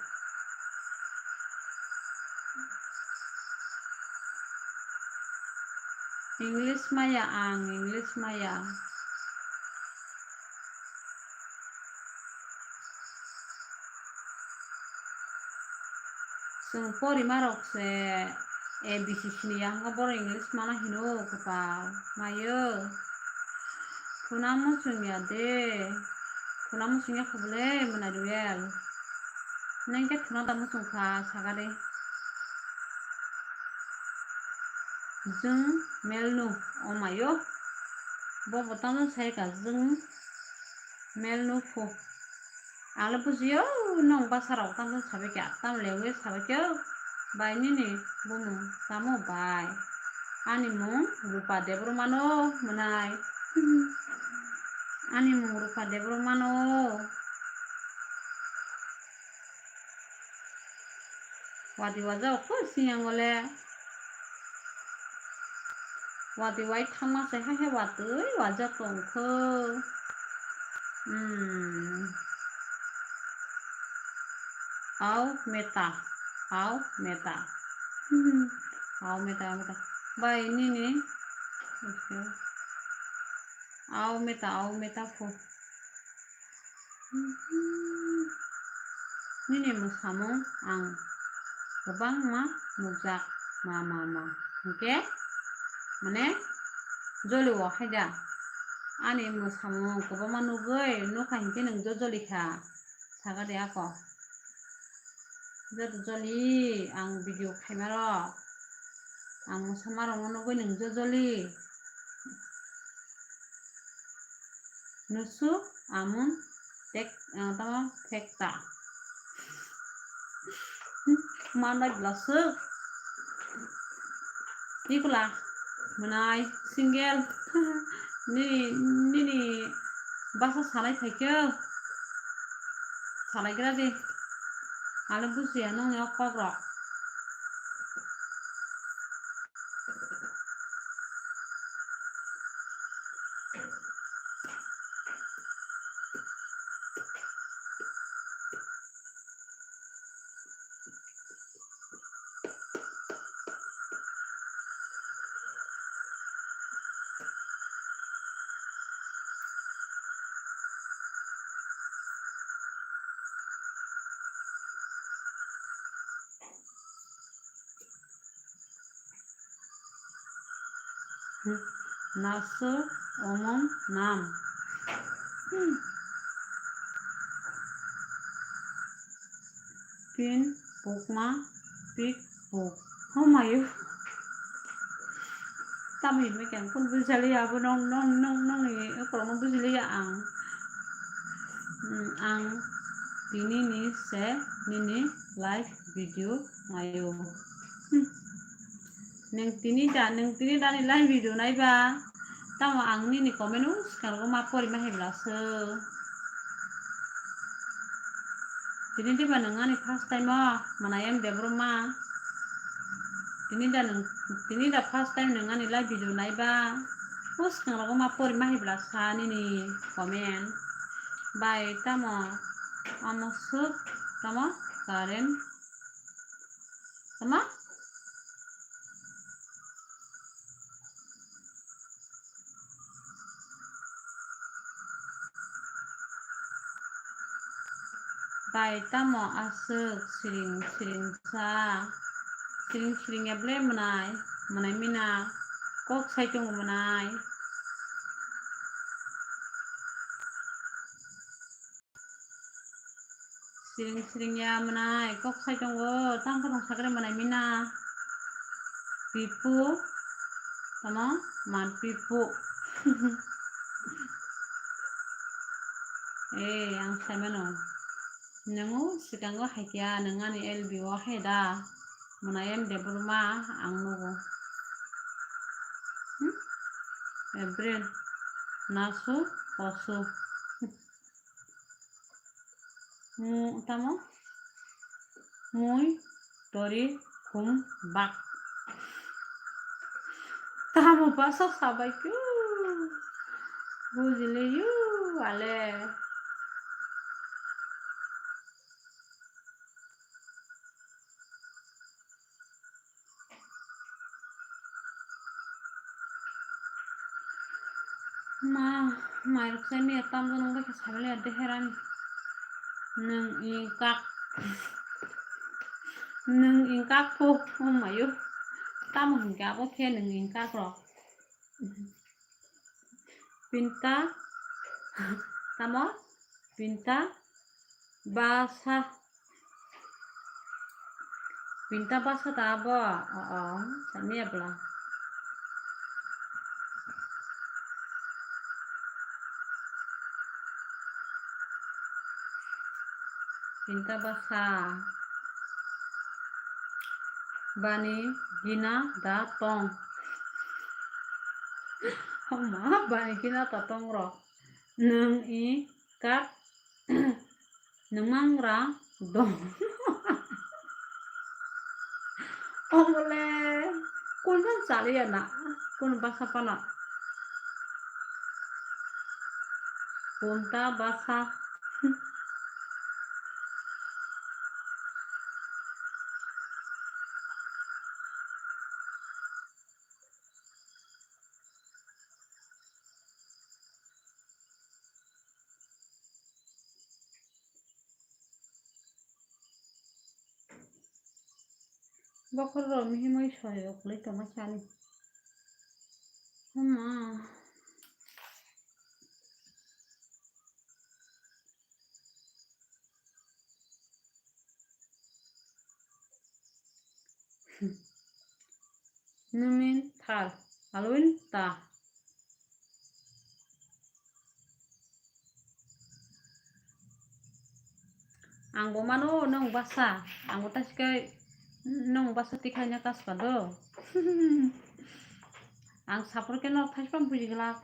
English maya ang, English maya. Chwng porima rok se A B C siniya hwnkhe borok English mana hino kwtal mayo. Thuna muchung ya de. Thuna muchung ya kho bole mwnai Ruel. Neng khe thuna da muchung kha saga de. Jwng melnu o mayo. Bo bo tamo sai ka jwng melnu pho. Ang le bujiyo, nwng bwsarok tamo sabai khe, tamo language sabai khe, bai nini bumung tamo bai? Ani mung Rupa Debbarmano mwnai. Ani mung Rupa Debbarmano. Watwi wajak kho siyang le. Watwi wai thangma se hai hai watwi wajak tong kho. Hmm. Au meta, au meta. Hmm. Au meta, au meta. Bai nini. Au meta, au meta pho. Nini mwsamung ang kwbangma nukjak ma, ma, ma. Hinkhe, mane, joli o haida. Ani mwsamung kwbangma nugwi nukha hinkhe nwng jo joli kha. Saga de ako. Joto joli ang video khaima rok. Ang mwsama rokno nugwi nwng jo joli. Nusu amung tek, ah, tamo tekta. Manbai bwlaswk. Tikula, mwnai, single. Nini, nini basa salai phaikhe. Salaigra di. Ang le bujiya nongni o kokrok. Nasu omong nam. Pin pukma pik puk. Homayo. Tamo hinwi khe ang kunu bujiliya abo nong, nong, nong, nongni ukulokno bujiliya ang. Hmm, ang tinini se nini live video naio. Hmm. Nwng tini da, nwng tini da ni live video nai ba? Tamo ang nini comment o swkang rogo ma pori ma hai bwla sw. Tini diba nwng ani first time o, Mwnaiyam Debbarma? Tini da nwng, tini da first time nwng ani live video nai ba? O swkang rogo ma pori ma hai bwla sa nini comment. Bai tamo, amo swk, tamo current. Tamo? Bai tamo aswk siring siring sa? Siring siring ya ble mwnai, mwnai mina kok sai tongo mwnai. Siring siring ya mwnai kok sai tongo, tang khe sakre mwnai mina. Pipu, tamo man pipu. Eh, ang sai mano. Nungo swkango hai khe, nwng ani L B o hai da. Mwnaiyam Debbarma ang nugo. Hmm? April, nasu, posu. Mu-, tamo? Mui, tori, khum, bak. Tamo basa sabai kyo. Bujili yu, ale. Ma, mairok sai miya tamjani wngkha khe sabai liya de herani. Nwng i kak. Nwng i kak po, oh mayo. Tamo hinkhe abo khe nwng i kak rok. Pinta, tamo? Pinta basa. Pinta basa ta abo? O, o, samiya bwla. Pinta basa. Bani gina da tong. Homa, bani gina ta tong rok. Nwng i kak, nwng mangra dong. Obole, kun bang chaliya na, kun basa pana. Kunta basa. Bokhorok mihimwi soi rok kwlwi tongma sani. Huma. Nwng min thar alwin ta. Ang bo mano nwng basa, ang bo taisike nwng basa tikhaina kaska do. Ang sapor khe nok thaispa buji glak.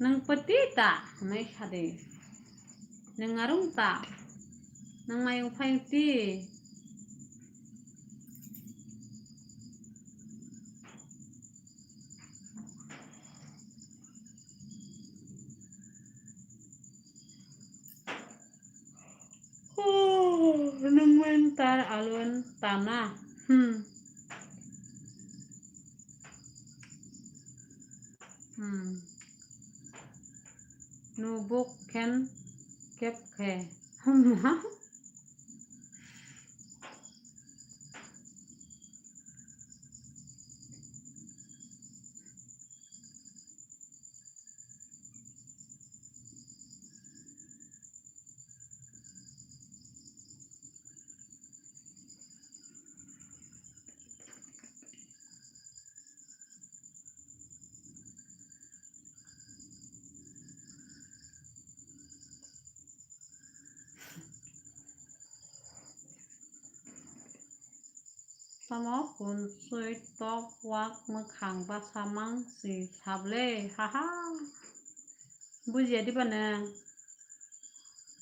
Nwng pati ta hwnwi sadi. Nwng arung ta. Nwng mayung phayung ti. Oh, nwng tar alon tana. Hmm. Hmm. Nubuk khen kep khe. Huma. samo kunsui tok wak mwkhang basa mang si sable, haha. Bujiya diba nang?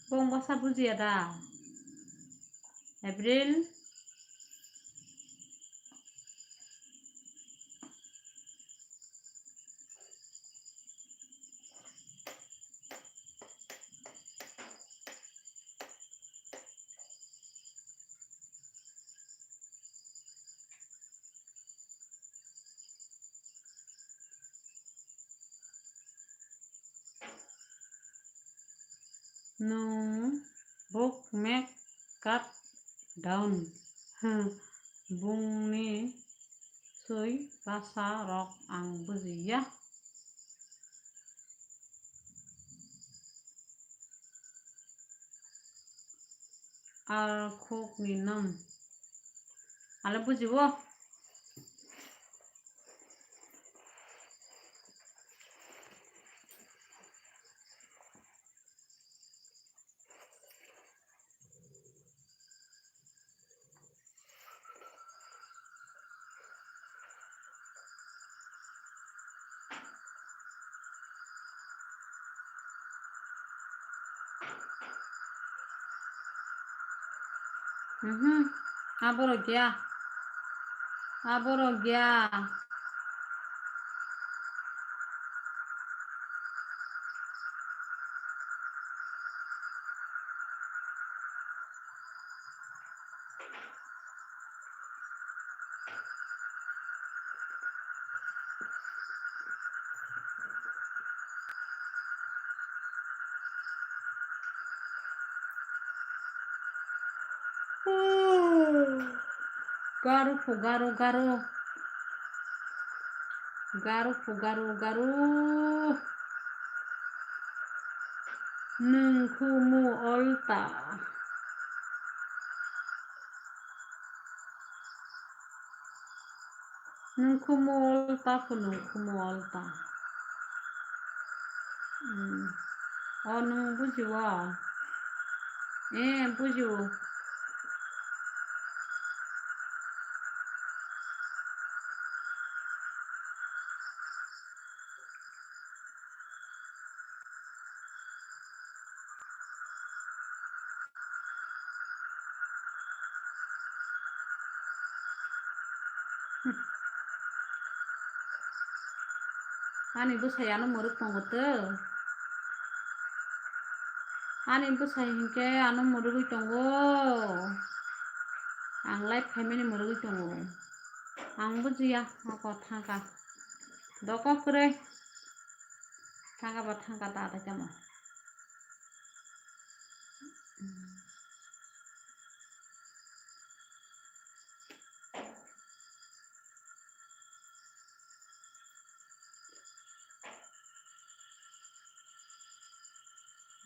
Bong basa bujiya da? April. Nwng buk make up down. Hwng, bungni swi basa rok ang bujiya. Arkhuk ni nwng. Ale bujibo. Mhm. Aborok ya. Aborok ya. Garu phu garu garu. Garu phu garu garu. Nwng khumu olta. Nwng khumu olta phu, nwng khumu olta. Hmm. O nwng bujiwo? Eh, bujiwo. Ani bwsai ano mwrwk tongo to. Ani bwsai hinkhe ano mwrwgwi tongo. Ang live khaimani mwrwgwi tongo. Ang bujiya, ako thangka. Doko kwrwi. Thangka ba thangka ta ta chamo.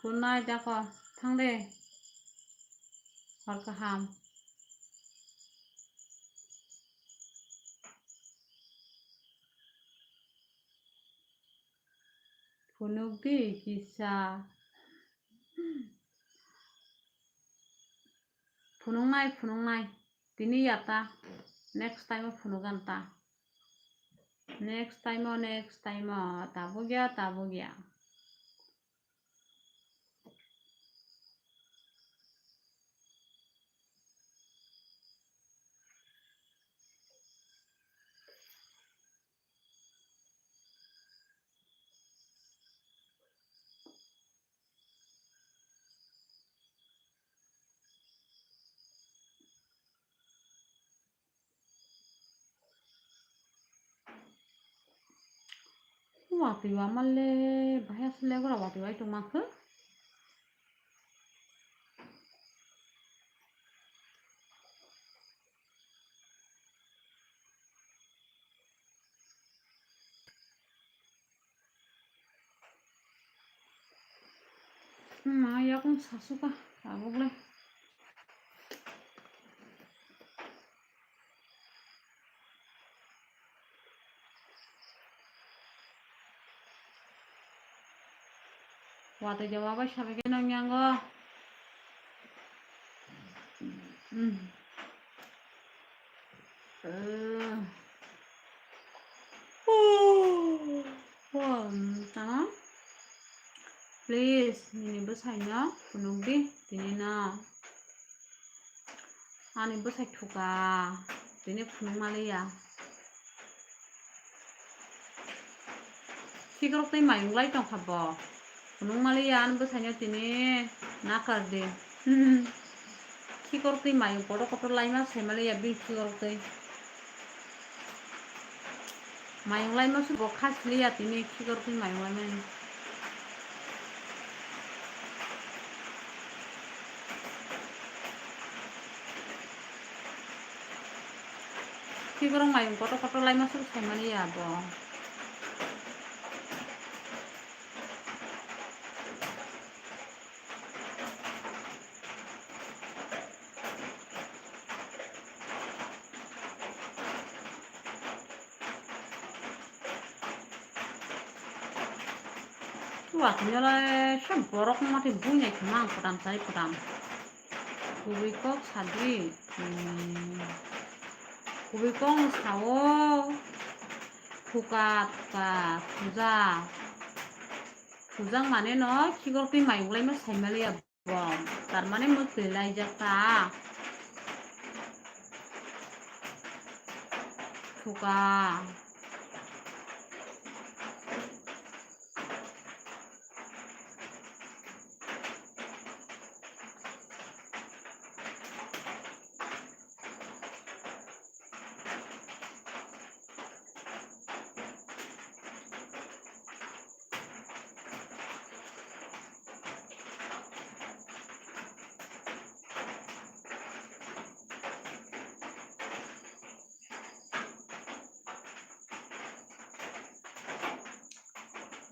Good night, jako. Thang de. Hor kaham. Phunuk di kisa. Phunuknai, phunuknai. Tini ya ta. Next time o phunugan ta. Next time o, next time o. Tabuk ya, tabuk ya. Watwi wama le, bahai aswk le gora watwi wai tongma khe. Ma yakung sasuka, tabuk le. Watwi jawa bai sabai khe nang yango. Hmm. Tama? Please, nini bwsaino phunukdi, tini no. Ani bwsai thuka, tini phunuk maliya. Khikrok twi mayung lai tongkha bo. Phunuk maliya ani bwsaino tini nakar di. Khikrok twi mayung kotor kotor laima sai maliya bini khikrok twi. Mayung laima se bo khasliya tini khikrok twi mayung laimani. Khikrok mayung kotor kotor laima se sai maliya bo. Wa kanyole se borok mati buinai khama ang pudam sai pudam. Kubui kok sadi. Hmm. Kubui kok sao. Thuka, thuka, thuja. Thujak mane no khikrok twi mayung laima sai maliya bo. Tar mane mwtwi laijak ta. Thuka.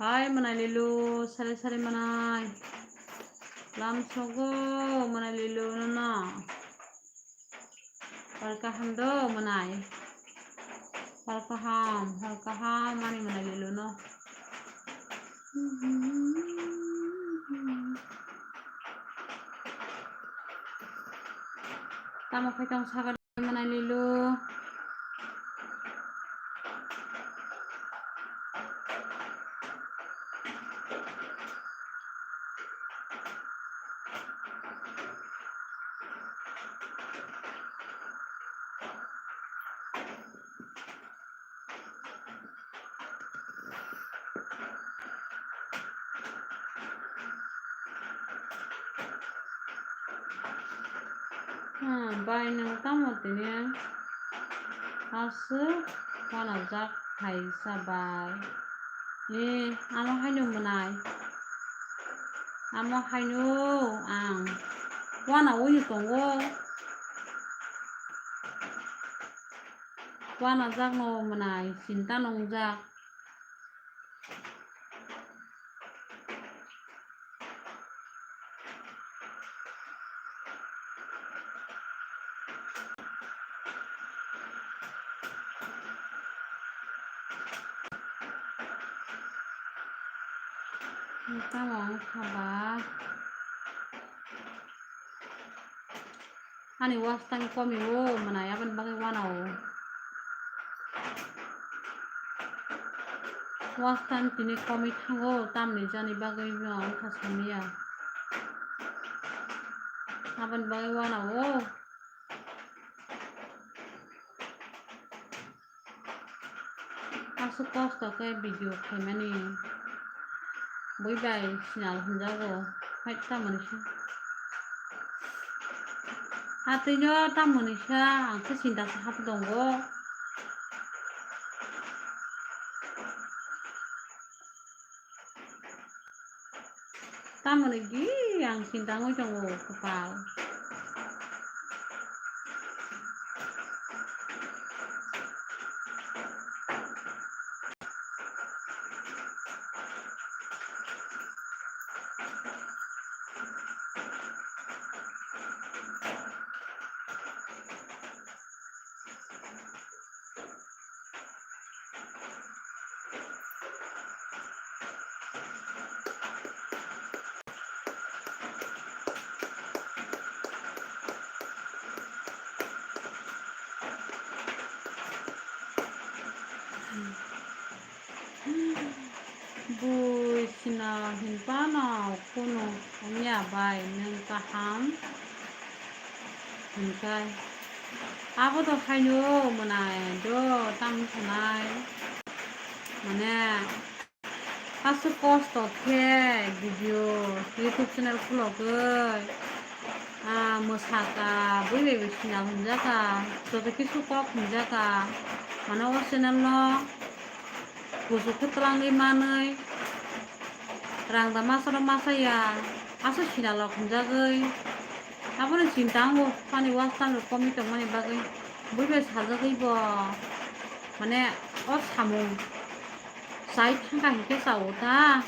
Hai mwnai lilu, sari sari mwnai. Lam sogo mwnai lilu nono. Hor kaham do mwnai. Hor kaham, hor kaham ani mwnai lilu no. Tamo khai tong sagar. Mwnai lilu. Hmm, bai nwng tamo tini aswk wanajak hai sa bai? Ni amo haino mwnai. Amo haino ang wana ui tongo. Wanajak no mwnai, chinta nongjak. Tamo wngkha ba. Ani watch time komi o mwnai, aboni bagwi wana o. Watch time tini komi thango, tamni jani bagwi no wngkha samiya. Aboni bagwi wana o. Aswk kosto khe video khaimani bui bai sinal hwnjago, hai tamoni sa. Atwino tamoni sa ang khe sinta se hap tongo. Tamoni di ang sinta wngwi tongo kwpal. Chwngno hinphano kunu wngya bai, nwng kaham hinkhai. Abo to haino mwnai do, tamo sanai. Mane, aswk kosto khe video, YouTube channel khulogwi, ah, mwsaka, bui bai bai sina hwnjaka, joto kisu kok hwnjaka. Mane o channel no kuchuk khe twlangwi manwi, rang da masa rok masa ya, aswk sinalok hwnjagwi. Abono chinta wngo, phani watch time rok komwi tongmani bagwi bui bai sajagwi bo, mane o samung chai thangkha hinkhe chao ta,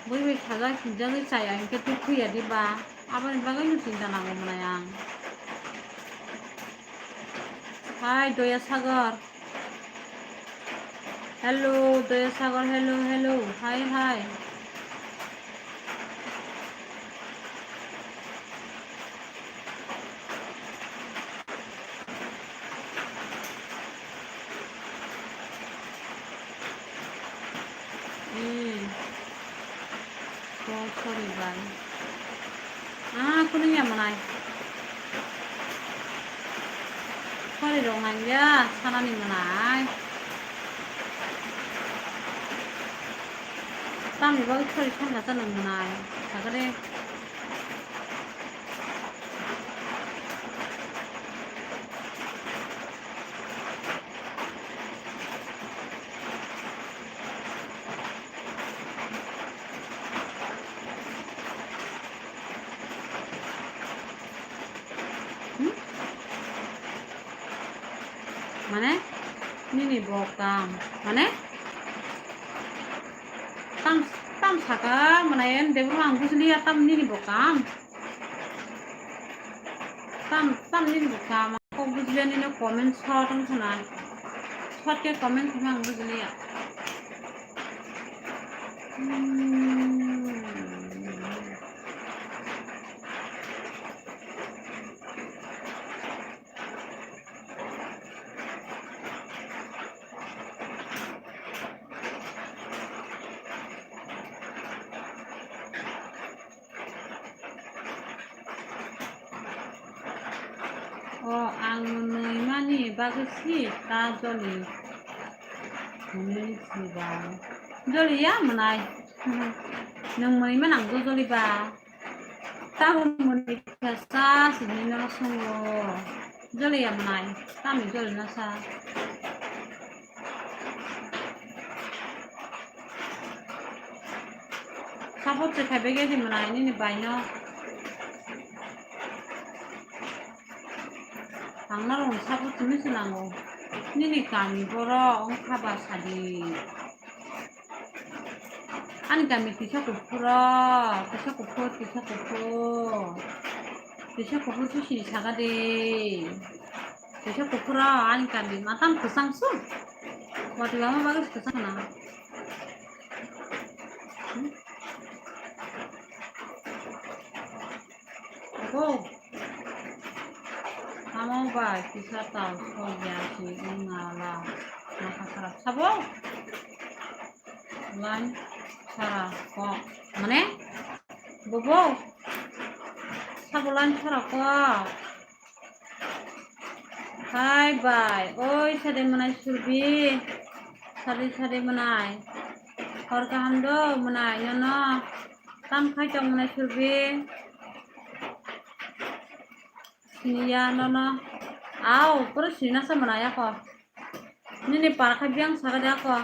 bui bai sajak hinjagwi chaya hinkhe twi thwiya diba, aboni bagwino chinta nango mwnai ang. Hai Doya Sagar. Hello, Doya Sagar, hello, hello. Hi, hi. Hmm. Oh, sorry, bye. Ah, kuning ya manai. Sorry rok nang ya, sanani manai. Tamni bagwi sorry sangkha ta nang manai. Sagade. Hmm? Mane? Nini bo kam. Mane? Tam, tam saka, mane, en debru ang bujiliya tam nini bo kam. Tam, tam nini bo kam. Kok bujiliya nini comment short ang sana. Short ke comment sana ang bujiliya. Hmm. O, ang nwnwi mani bagwi si ta joli hwnwi si ba. Joli ya mwnai. Nwng mwnwi manang do joli ba. Tabuk mwnwi kha sa sini no songo. Joli ya mwnai. Tami joli no sa. Support se khai bege di mwnai nini bai no. Ang norok ni support simi se nango. Nini kami borok wngkha ba sadi. Ani kami kisa kuphur o, kisa kuphur, kisa kuphur. Kisa kuphur sini saka de. Kisa kuphur o, ani kami matam kwchang su. Wati bama bagwi kwchang na. Hmm? Go. Amo bai kisa tal sokya si wngna la. Masa khara sabo. Line sara kok. Mane? Bobo? Sabo line sara kok. Hai bai. Oi sade mwnai Surbi. Sade sade mwnai. Hor kaham do mwnai nono. Tam khai tong mwnai Surbi. Siniya nono. Au, pura sinasa mwnai ako. Nini para kha biyang saka de ako.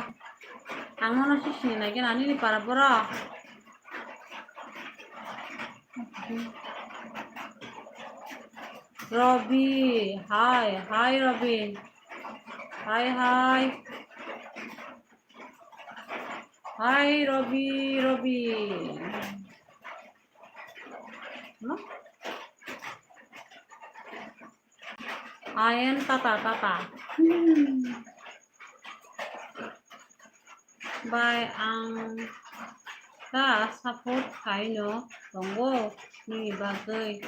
Ang nono si sini nai gena nini para borok. Robi, hai, hai Robi. Hai, hai. Hai Robi, Robi. No? Ayan tata tata. Hmm. Bai ang ta support khaino tongo nini bagwi.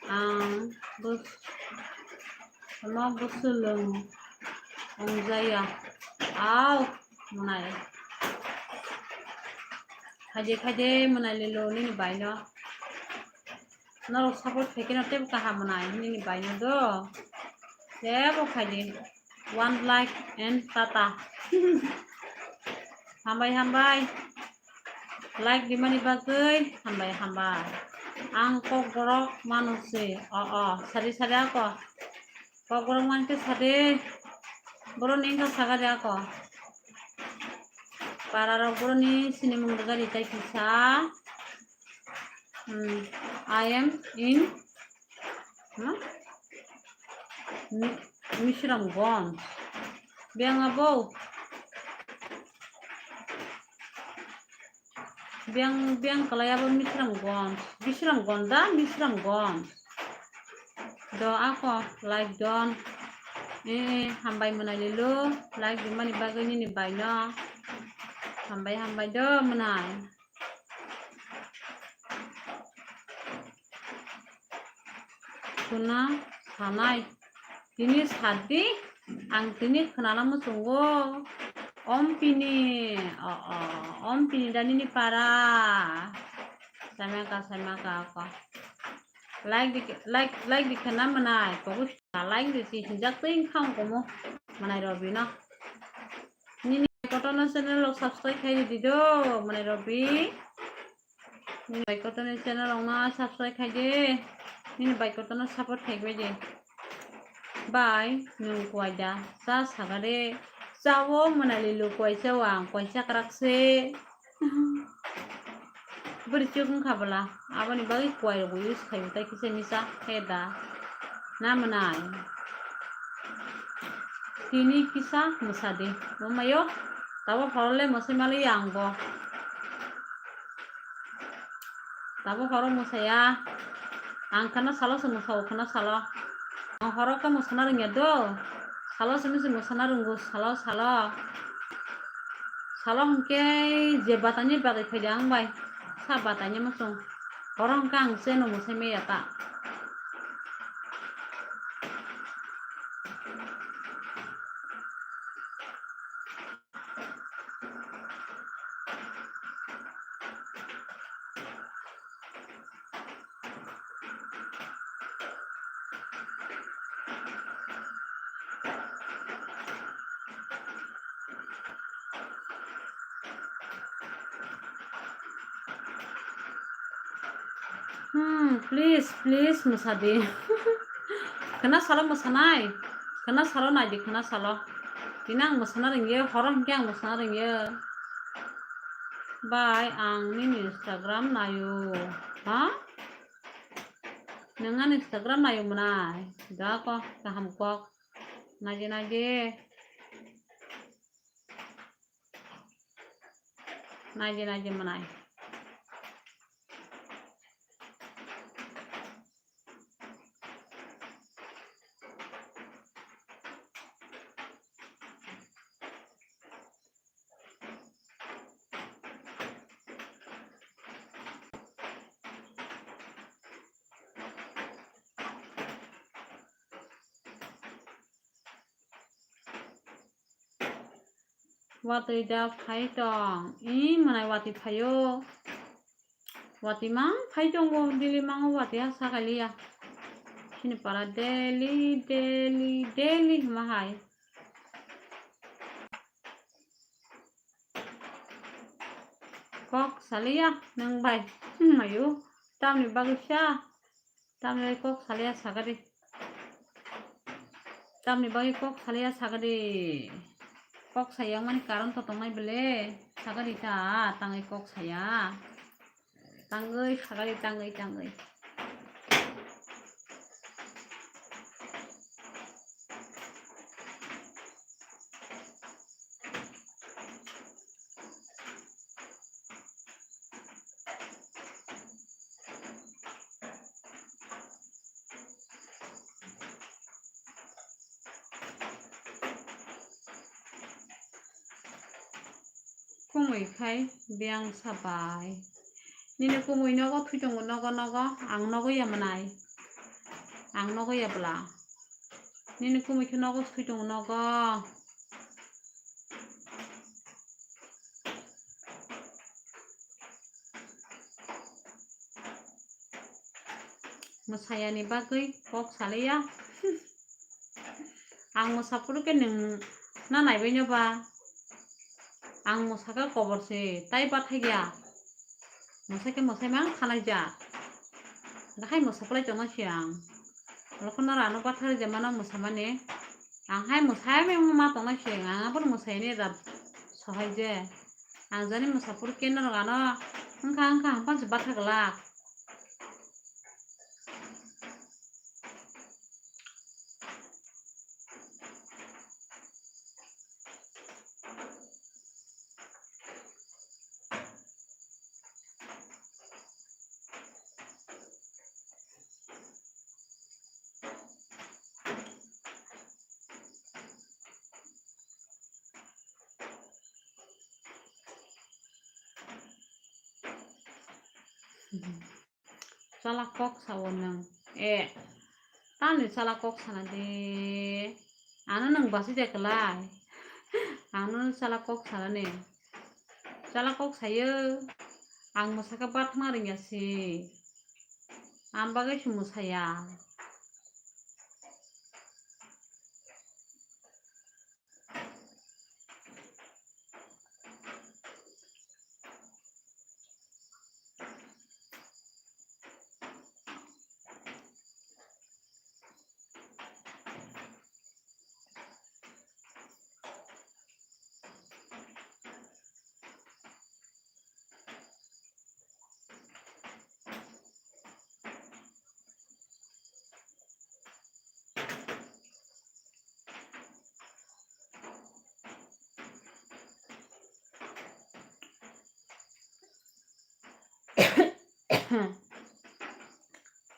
Ang bus-, ano bwswlwng wngjaya. Au, mwnai. Khaide khaide mwnai lilo nini baino. Norok support khaikhe no teibo kaham mwnai nini baino do. Teibo khaide. One like and tata. Hambai hambai. Like rimani bagwi hambai hambai. Ang Kokborok mano se. O o, sari sari ako. Kokborok mankhe sade. Boroni wngkha sagari ako. Pararok boroni sinimung rwgari tai kisa. Hmm, I am in, hmm? Mi-, Misramganj. Biyang abo. Biyang, biyang kalai abo Misramganj. Bisramganj da? Misramganj. Do ako like don. Eh, hambai mwnai lilo. Like rimani bagwi nini baino. Hambai, hambai do mwnai. Khuna sanai. Tini sadi, ang tini khwnana muchungo. Ompini, o, o, Ompini da nini para. Samaka, samaka, ako. Like di, like, like di khana mwnai. Kobo like di si hinjak twi khang komo. Mwnai Robi no. Nini kotono channel rok subscribe khai di do, mwnai Robi. Nini bai kotorni channel rokno subscribe khai di. Nini bai kotorno support khai bai di. Bai, nwng kuaida cha sagare. Chao mwnai lilo kuaisa o ang kuaisa kwrak se. Bwrwi chuk wngkha bwla. Aboni bagwi kuai rokbo use khaibo tai kisa misa khe da. Na mwnai. Tini kisa mwsa di. Mamayo. Tabo phoro le mwsai maliya ang bo. Tabo horo mwsaya. Ang khana salo se mwsao khana salo. Ang horo khe mwsana rwngya do. Salo simi se mwsana rwngo salo salo. Salo hwnkhe je batani bagwi phaidi ang bai. Sa batani muchung. Horo hwnkhe ang cheno mwsai maya ta. Hmm, please, please, mwsa di. Khwna salo mwsanai. Khwna salo nai di, khwna salo. Tini ang mwsana rwngya, horo hwnkhe ang mwsana rwngya. Bai, ang nini Instagram naio. Ha? Nwng ani Instagram naio mwnai? Da ko, kaham kok. Naidi, naidi. Naidi, naidi mwnai. Watwi da phai tong. I mwnai watwi phaio. Watwi mang phai tongo, daily mango watwi ha sakaliya. Chini para daily, daily, daily hwnma hai. Kok saliya nwng bai. Hmm, ayo. Tamni bagwi sa. Tamni bagwi kok saliya sagadi. Tamni bagwi kok saliya sagadi. Kok saya mani karon to tongnai bele. Sagadi ta tangwi kok saya. Tangwi sagadi tangwi tangwi. Kumui khai biyang sabai. Nini kumui nogo thwi tongo, nogo, nogo. Ang nogo ya mwnai. Ang nogo ya bwla. Nini kumui khe nogo thwi tongo, nogo. Sayani bagwi kok salaiya. Ang mwsa phuru khe nwng na naibaino ba? Ang mwsakha kobor se, tai bathakya. Mwsai khe mwsai mang khanaijak. Dakhai mwsa phlai tongna se ang. Rokho noro ano bathar je mano mwsamani. Ang hai mwsai meng ma tongna se ang, ang abono mwsai ni rap sohai je. Ang jani mwsa phuru khe norok ano wngkha wngkha hapang se batha glak. Chala kok sao nwng. E, tamni chala kok sana de. Ano nwng basi de kwlai. Ano chala kok sana ni. Chala kok sayo. Ang mwsakha bathma ringya si. Ang bagwi se mwsaya.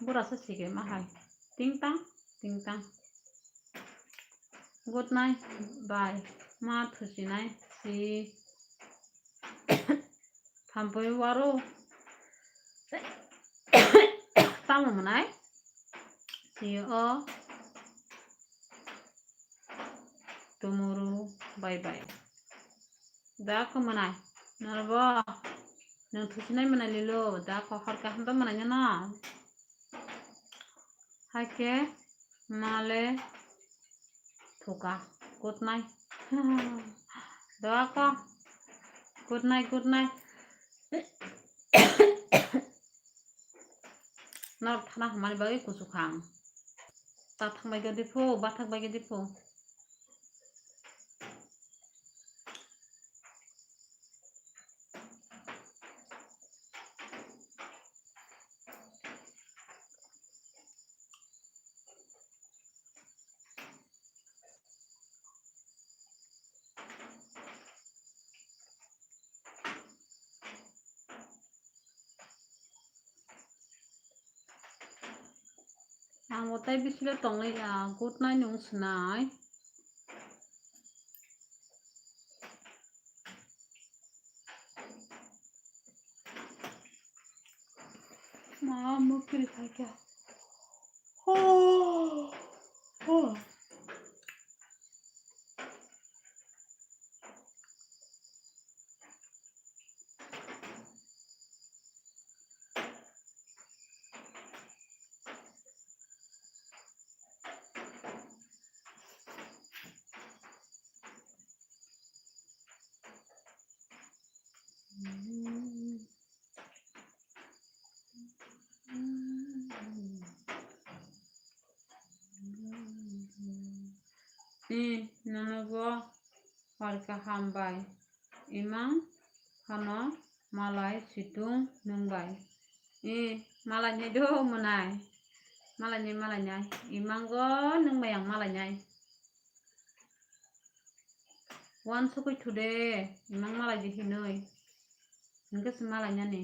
Bura sa sige ma hai. Ting tang, ting tang. Good night, bye. Ma thusinai si. Thampui waro. Tamo mwnai? Si o. Tomorrow, bye bye. Da ko mwnai. Norbo. Nang thusinai mwnai lilo. Da ko hor kaham to mwnai no. Haikhe male thuka. Good night. Doa ko. Good night, good night. Nor thana hamani bagwi kuchuk kha ang. Ta thang bai gadi pho, bathak bai gadi pho. Ang bo tai bisilo tongwi ya, good night nung swnai. Ma mukri khaikha. Ho. Ho. I, nono bo hor kaham bai. Imang hano malai situng nung bai. I, malai nai do mwnai. Malai nai, malai nai. Imango nung bai ang malai nai. Wan sokoi thude, imang malai di hinoi. Hingke se malai nani.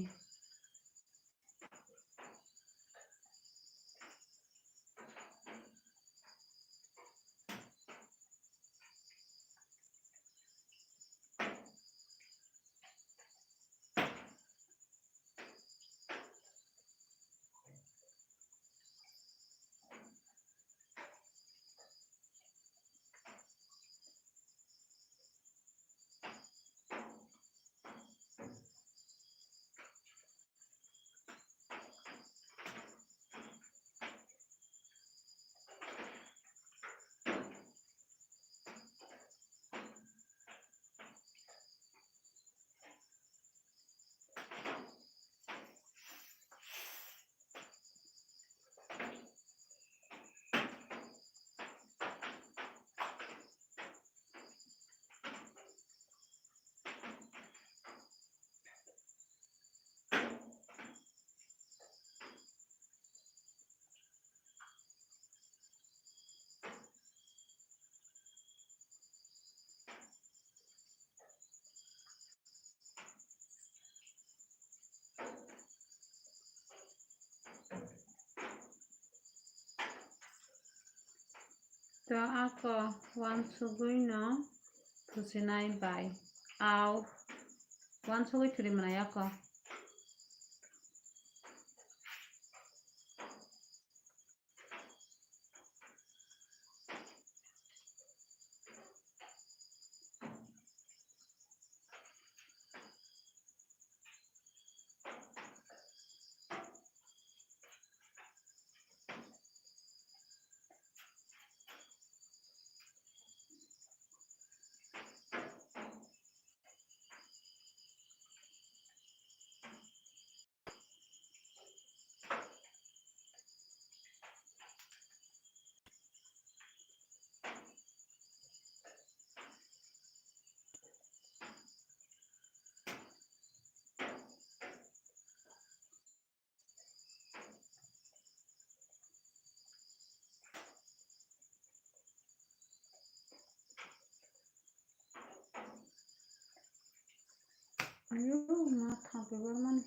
To ako uansugwi no thusinai bai. Au uansugwi thuri mwnai ako. Ayo, ma thang paper mani.